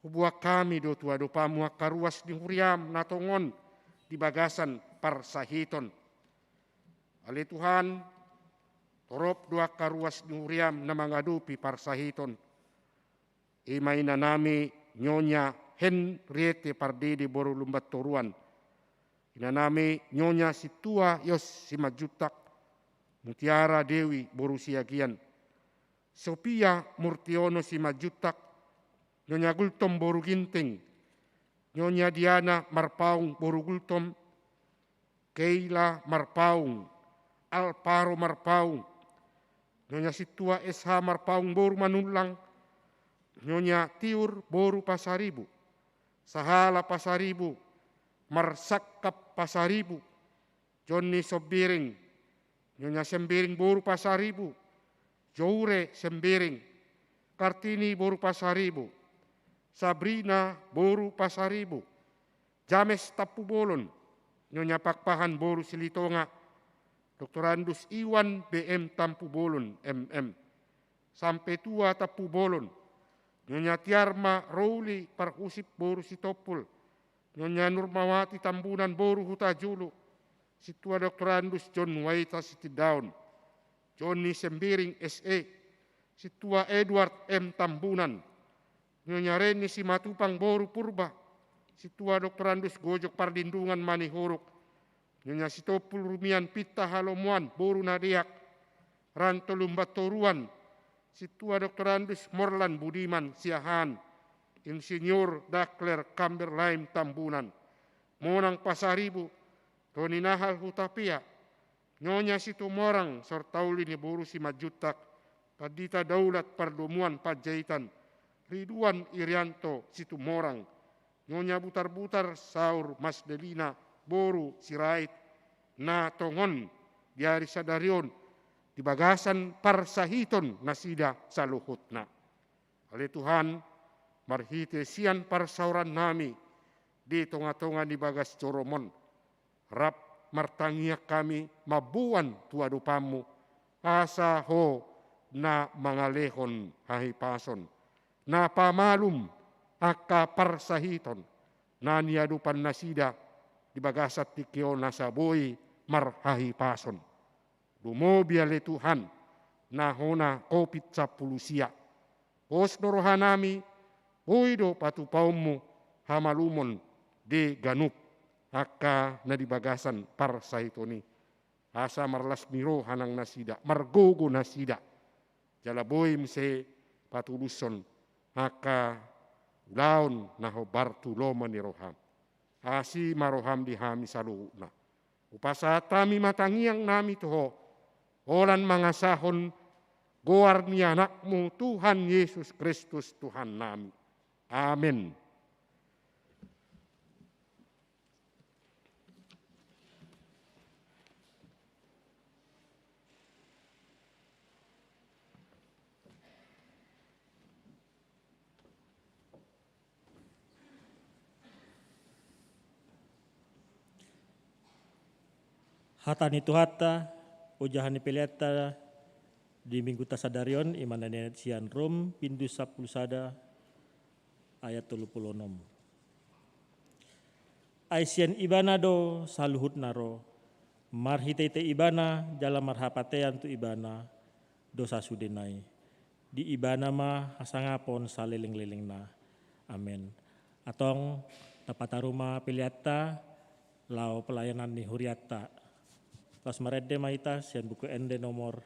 huboan hami do tu adopanmu angka ruas ni huriam na tongon di bagasan parsahiton. Ale Tuhan, torop do angka ruas ni huriam na mangadopi parsahiton. I ma inanami Nyonya Henriette Pardede boru Lumbantoruan, inanami Nyonya Sintua Yos Simanjuntak, Mutiara Dewi boru Siagian, Sofia Murtiono Simanjuntak, Nyonya Gultom boru Ginting, Nyonya Diana Marpaung boru Gultom, Keila Marpaung, Alvaro Marpaung, Nyonya Sintua S H Marpaung boru Manullang, Nyonya Tiur boru Pasaribu, Sahala Pasaribu, Marsangkap Pasaribu, Jonni Sembiring, Nyonya Sembiring boru Pasaribu, Joure Sembiring, Kartini boru Pasaribu, Sabrina boru Pasaribu, James Tampubolon, Nyonya Pakpahan boru Silitonga, Doktorandus Iwan B M Tampubolon, M M, Sampetua Tampubolon, Nyonya Tiarma Rouli Parhusip boru Sitompul, Nyonya Nurmawati Tambunan boru Hutajulu, Sintua Doktorandus John Waita Sitindaon, Jonni Sembiring S E, Sintua Edward M Tambunan, Nyonya Reni Simatupang boru Purba, Sintua Doktorandus Gojok Parlindungan Manihuruk, Nyonya Sitompul Rumian Pinta Halomoan boru Nadeak, Ranto Lumbantoruan, Sintua Doktorandus Morlan Budiman Siahaan, Insinyur Dakler Kamberlain Tambunan, Monang Pasaribu, Toni Nahal Hutapea, Nyonya Situmorang Sortauli ni boru Simanjuntak, Pandita Daulat Pardomuan Panjaitan, Riduan Irianto Situmorang, Nyonya Butarbutar Saur Mas Delina boru Sirait, na tongon di ari sadari on di bagasan parsahiton nasida saluhutna. Ale Tuhan, marhite sian parsaorannami di tonga-tonga ni bagas joroMon, rap martangiang hami mamboan tu adopanMu, asa Ho na mangalehon hahipason, na pamalum angka parsahiton na niadopan nasida di bagasan tingki on, asa boi marhahipason. Lumobi ale Tuhan, na hona Covid sampulu sia. Pos do rohanami, boi do patupaonMu hamalumon di ganup angka na di bagasan parsahiton i. Asa marlas ni roha nang nasida, margogo nasida. Jala boi muse patulushon angka ulaon na hombar tu lomo ni rohaM. Asi ma rohaM di hami saluhutna. Hupasahat hami ma tangiangnami tu Ho, holan mangasahon goar ni AnakMu Tuhan Jesus Kristus Tuhannami. Amen. Hata ni Tuhanta, Ojahan ni peleanta di Mingguta sadari on, i ma na niaet sian Rom, bindu sampulu sada, ayat tolu pulu onom. Ai sian Ibana do saluhutna ro, marhitehite Ibana jala marhapatean tu Ibana do sasudena i. Di Ibana ma hasangapon salelenglelengna. Amen. Antong, tapataruma peleanta, laho pelayanan ni hurianta. Laos marende ma hita sian Buku Ende nomor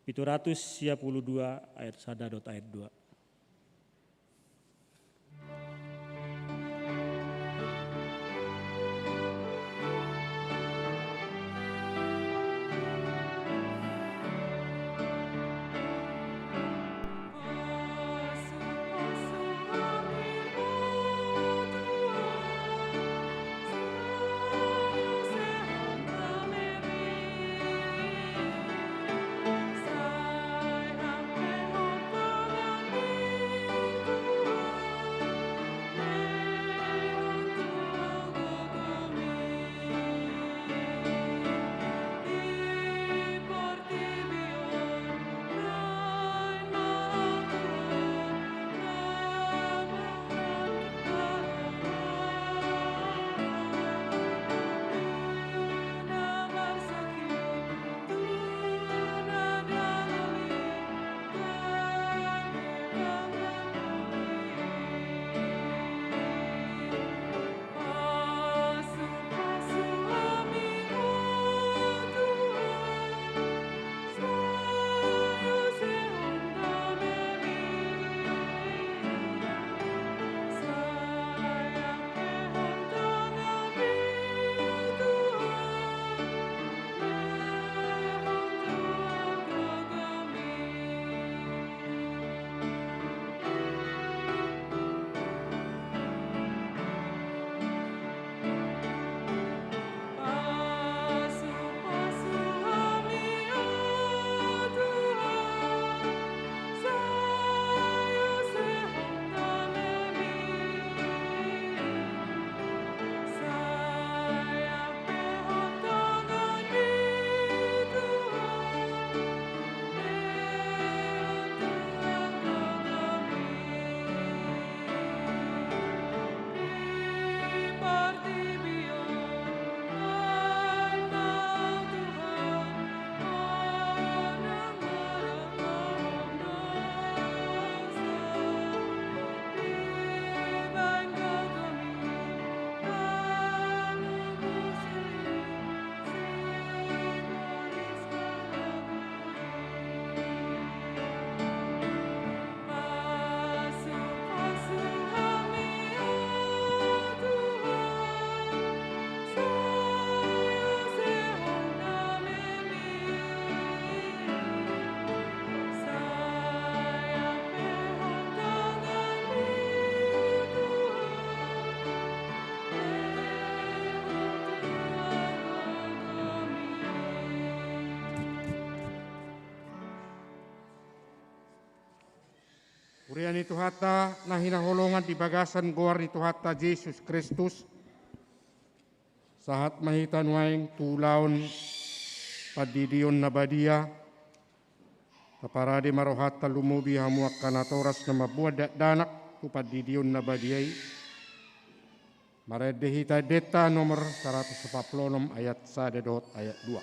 pitu ratus sia pulu dua, ayat sada dohot ayat dua. Huria ni Tuhanta na hinaholongan di bagasan goar ni Tuhanta Jesus Kristus, sahat ma hita nuaeng tu ulaon pandidion na badia. Taparade ma rohanta lumobi hamu angka natoras na mamboan dakdanak tu pandidion na badia i. Marende hita endenta nomor saratus opat pulu onom ayat sada dohot ayat dua.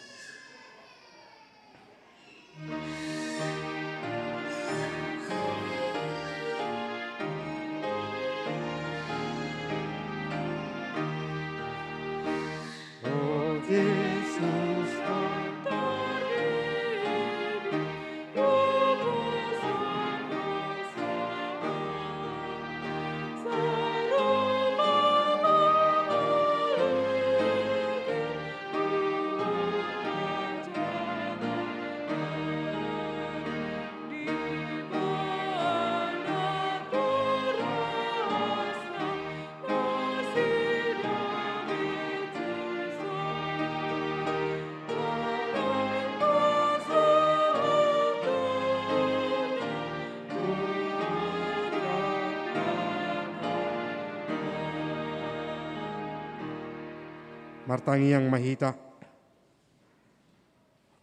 Martangiang ma hita.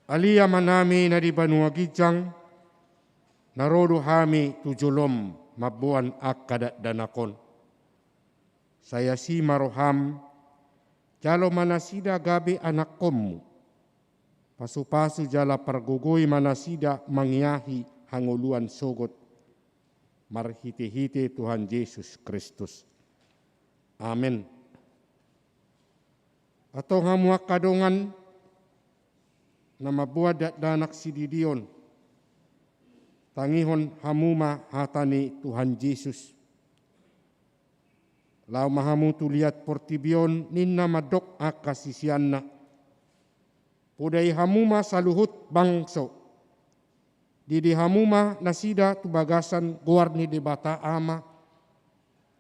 Ale Amanami na di banua ginjang, na ro do hami tu jolom mamboan angka dakdanak on. Sai asi ma roham, jalo ma nasida gabe anakkonmu. Pasupasu jala pargogoi ma nasida mangiahi hangoluan sogot, marhitehite Tuhan Jesus Kristus. Amen. Antong hamu angka dongan na mamboan dakdanak sididion, tangihon hamu ma hata ni Tuhan Jesus. Laho ma hamu tu liat portibi on, ninna mandok angka siseanna: Podai hamu ma saluhut bangso. Didi hamu ma nasida tu bagasan goar ni Debata Ama,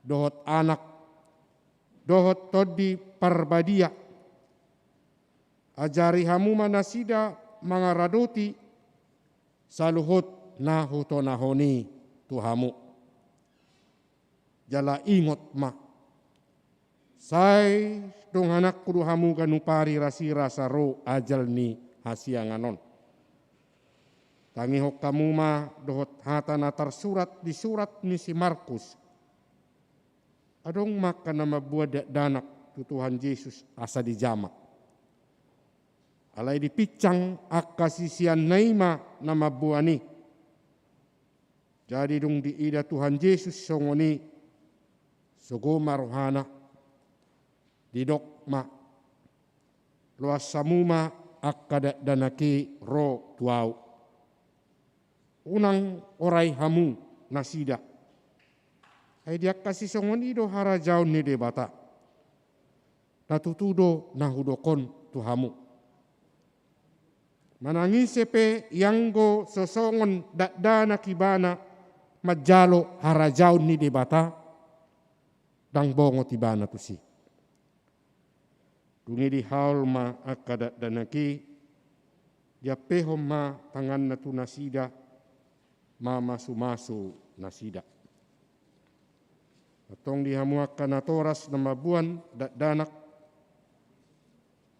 dohot Anak, dohot Tondi Parbadia. Ajari hamu ma nasida mangaradoti saluhut na hutonahon i tu hamu. Jala ingot ma, sai dongananku do hamu ganup ari rasirasa ro ajal ni hasiangan on. Tangihon hamu ma dohot hata na tarsurat di surat ni si Markus. Adong ma angka na mamboan dakdanak tu Tuhan Jesus asa dijama. Alai dipinsang angka siseanna i ma na mamboan i. Jadi dung diida Tuhan Jesus songon i, sogo ma rohana, didok ma: Loas hamu ma angka dakdanak i ro tu ahu. Unang orai hamu nasida. Ai di angka sisongon i do harajaon ni Debata. Na tutu do na hudok on tu hamu. Manang ise pe ianggo so songon dakdanak ibana manjalo harajaon ni Debata, ndang bongot ibana tusi. Dung i dihaol ma angka dakdanak i, diampehon ma tanganna tu nasida, mamasumasu nasida. Antong di hamu angka natoras na mamboan dakdanak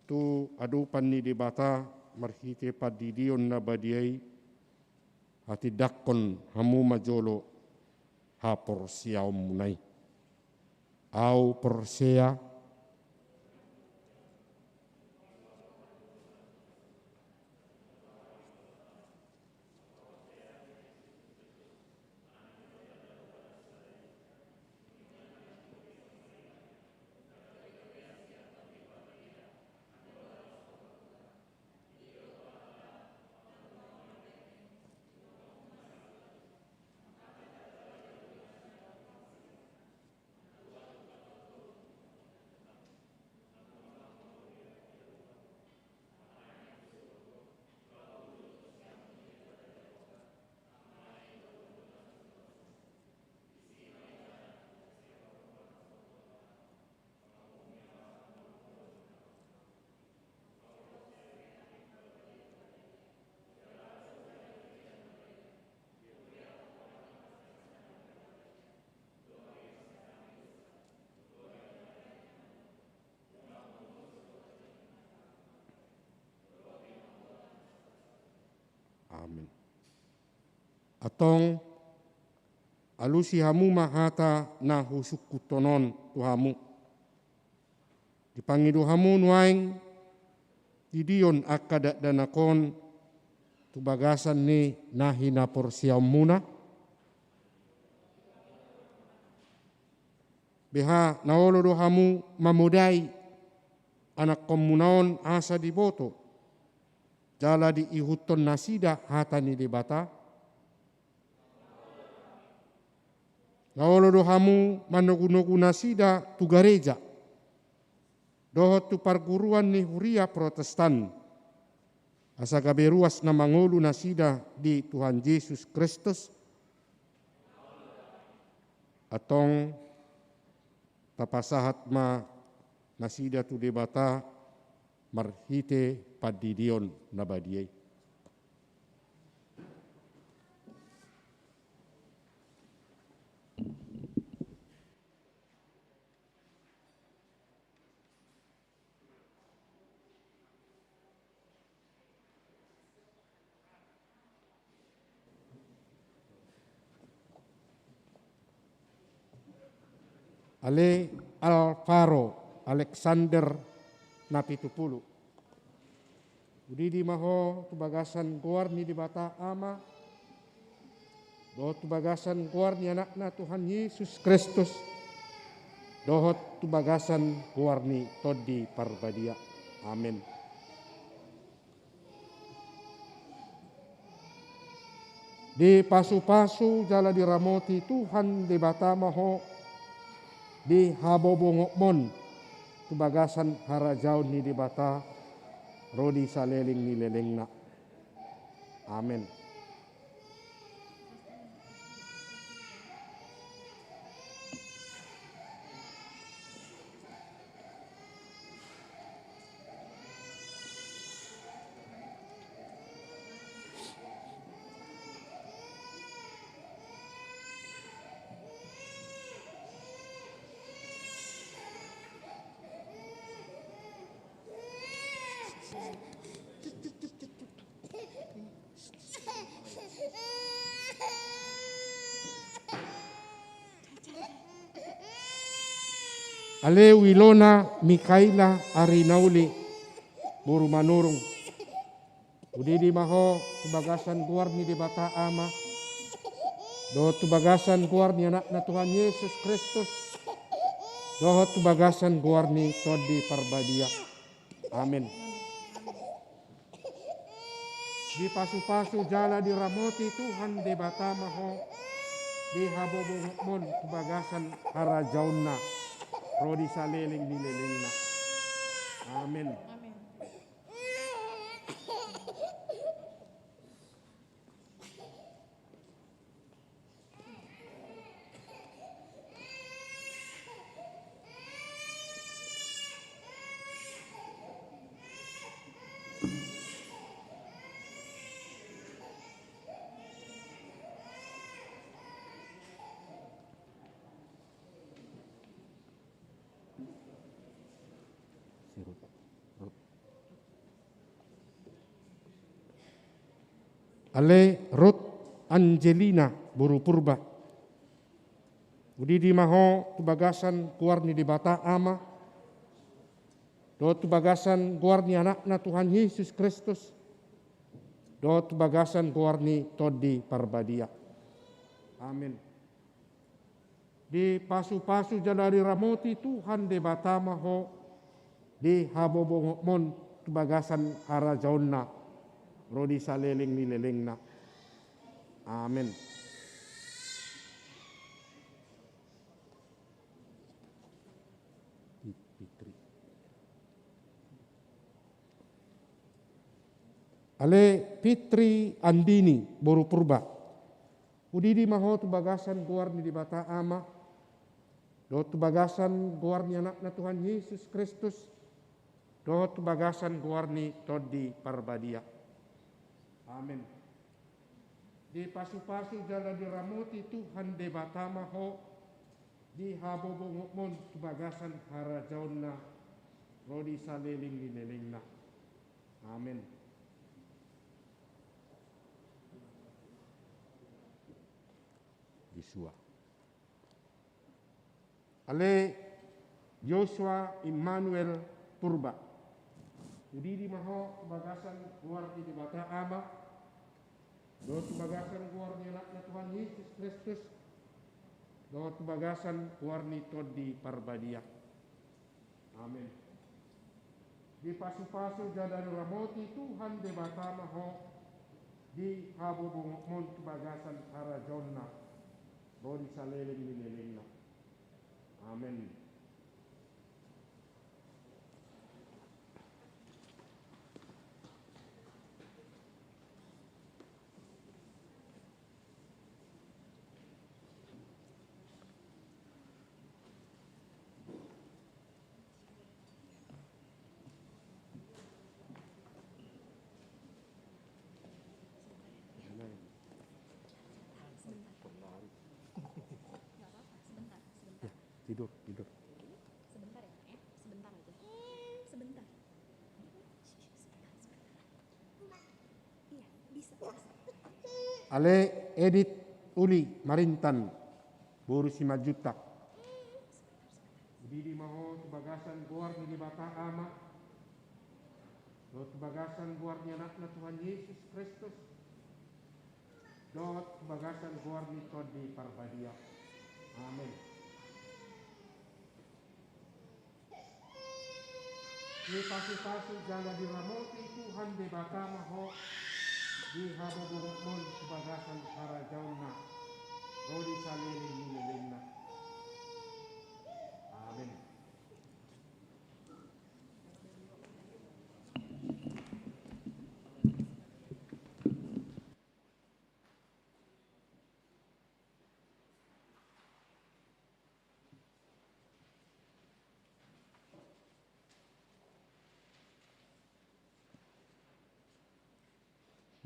tu adopan ni Debata marhite pandidion na badia i, hatindangkon hamu ma jolo haporseaonmuna i. Ahu porsea. Amen. Antong alusi hamu ma hata na husungkunhon on tu hamu. Dipangido hamu nuaeng didion angka dakdanak on tu bagasan ni na hinaporseaonmuna. Beha na olo do hamu mamodai anakkonmuna on asa diboto jala diihuthon nasida hata ni Debata? Na olo do hamu manogunogu nasida tu gareja dohot tu parguruan ni huria Protestan, asa gabe ruas na mangolu nasida di Tuhan Jesus Kristus? Antong tapasahat ma nasida tu Debata marhite pandidion na badia i. Ale Alvaro Alexander Napitupulu. Hudidi ma ho tu bagasan goar ni Debata Ama, dohot tu bagasan goar ni Anakna Tuhan Jesus Kristus, dohot tu bagasan goar ni Tondi Parbadia. Amen. Dipasupasu jala diramoti Tuhan Debata ma ho di habobongopmon tu bagasan harajaon ni Debata ro di saleleng ni lelengna. Amen. Ale Wilona Mikaila Arinauli, boru Manurung. Hudidi ma ho tu bagasan goar ni Debata Ama, dohot tu bagasan goar ni Anakna Tuhan Jesus Kristus, dohot tu bagasan goar ni Tondi Parbadia. Amen. Dipasupasu jala diramoti Tuhan Debata ma ho di habobongopmon tu bagasan harajaonna ro di saleleng ni lelengna. Amen. Amen. Ale Ruth Angelina boru Purba. Hudidi ma ho tu bagasan goar ni Debata Ama, dohot tu bagasan goar ni Anakna Tuhan Jesus Kristus, dohot tu bagasan goar ni Tondi Parbadia. Amen. Dipasupasu jala diramoti Tuhan Debata ma ho di habobongopmon tu bagasan harajaonna ro di saleleng ni lelengna. Amen. Ale Fitri Andini boru Purba. Hudidi ma ho tu bagasan goar ni Debata Ama, dohot tu bagasan goar ni Anakna Tuhan Jesus Kristus, dohot tu bagasan goar ni Tondi Parbadia. Amen. Dipasupasu jala diramoti Tuhan Debata ma ho di habobongopmon tu bagasan harajaonna ro di saleleng ni lelengna. Amen. Yosua. Ale Yosua Immanuel Purba. Hudidi ma ho tu bagasan goar ni Debata Ama, dohot tu bagasan goar ni Anakna Tuhan Jesus Kristus, dohot tu bagasan goar ni Tondi Parbadia. Amen. Dipasupasu jala diramoti Tuhan Debata ma ho di habobongopmon tu bagasan harajaonna ro di saleleng ni lelengna. Amen. Tidur, tidur. Sebentar ya, Nak, ya. Sebentar aja. Sebentar. Iya, bisa, bisa. Ale Edit Uli Marintan, boru Simanjuntak. Didi ma ho tu bagasan goar ni Debata Ama, dohot tu bagasan goar ni Anakna Tuhan Jesus Kristus, dohot tu bagasan goar ni Tondi Parbadia. Amen. Dipasupasu jala diramoti Tuhan Debata ma ho di habobungkon tu bagasan harajaonna, ro di saleleng ni lelengna. Amen.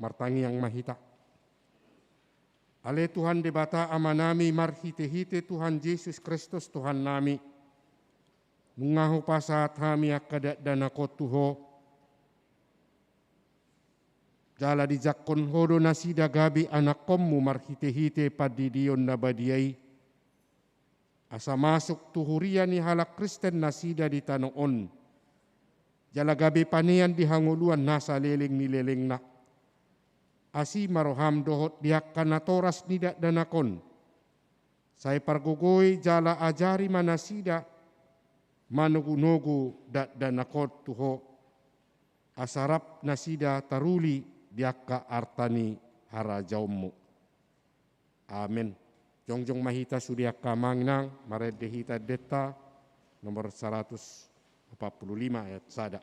Martangiang ma hita. Ale Tuhan Debata Amanami, marhitehite Tuhan Jesus Kristus Tuhannami, nunga hupasahat hami angka dakdanak on tu Ho, jala dijangkon Ho do nasida gabe anakkonmu marhitehite pandidion na badia i, asa masuk tu huria ni halak Kristen nasida di tano on, jala gabe panean di hangoluan na saleleng ni lelengna. Asi ma roham dohot di angka natoras ni dakdanak on. Sai pargogoi jala ajari ma nasida manogunogu dakdanak on tu Ho, asa rap nasida taruli di angka arta ni harajaonmu. Amen. Jongjong ma hita sude angka amang inang, marende hita endenta nomor saratus opat pulu lima ayat sada.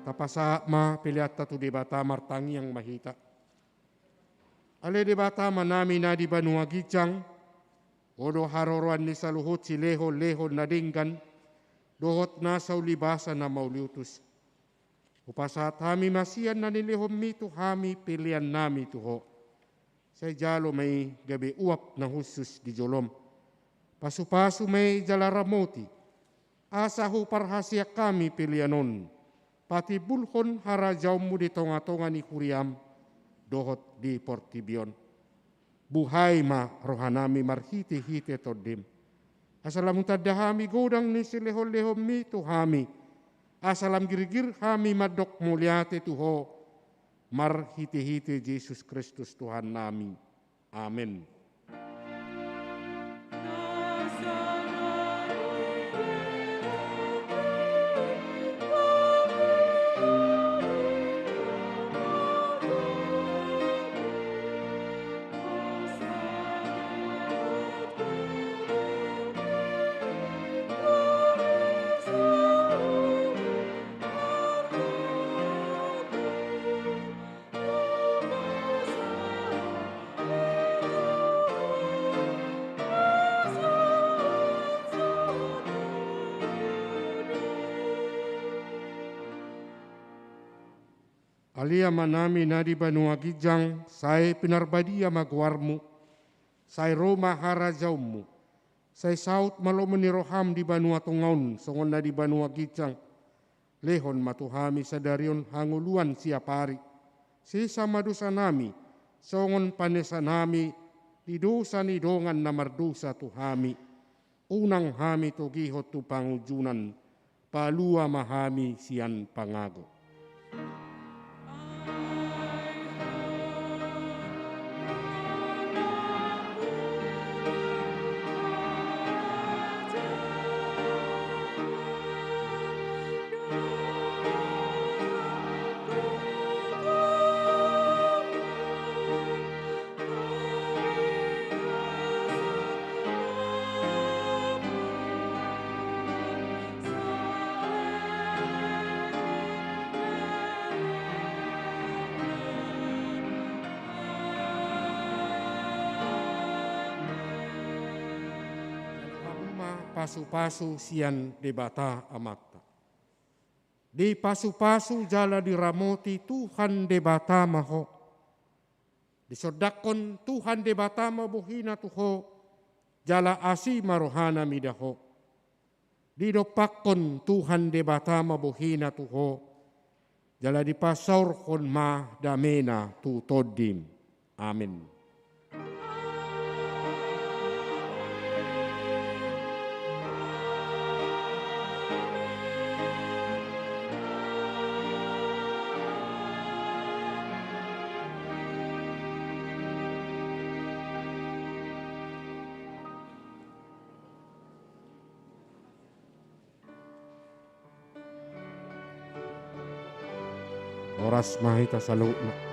Tapasahat ma peleanta tu Debata, martangiang ma hita. Ale Debata Amanami na di banua ginjang, Ho do haroroan ni saluhut silehonlehon na denggan dohot nasa ulibasa na mauliutus. Hupasahat hami ma sian na nilehonmi tu hami peleannami tu Ho. Sai jalo ma i gabe uap na hushus di jolom. Pasupasu ma i jala ramoti, asa huparhaseang hami pelean on patimbulhon harajaonmu di tongatonga ni huriam dohot di portibi on. Buhai ma rohanami marhitehite Tondim, asa lam hutanda hami godang ni silehonlehonmi tu hami, asa lam girgir hami mandok mauliate tu Ho, marhitehite Jesus Kristus Tuhannami. Amen. Ale Amanami na di banua ginjang, sai pinarbadia ma goarmu, sai ro ma harajaonmu, sai saut ma lomo ni roham di banua tonga on songon na di banua ginjang. Lehon ma tu hami sadari on hangoluan siapari. Sesa ma dosanami, songon panesanami di dosa ni dongan na mardosa tu hami. Unang hami togihon tu pangunjunan, palua ma hami sian pangago. Pasu-pasu sian Debata Amanta. Dipasupasu jala diramoti Tuhan Debata ma ho. Disondangkon Tuhan Debata ma bohina tu ho, jala asi ma rohana mida ho. Didompakkon Tuhan Debata ma bohina tu ho, jala dipasaorhon ma damena tu tondim. Amen. Horas ma hita saluhutna.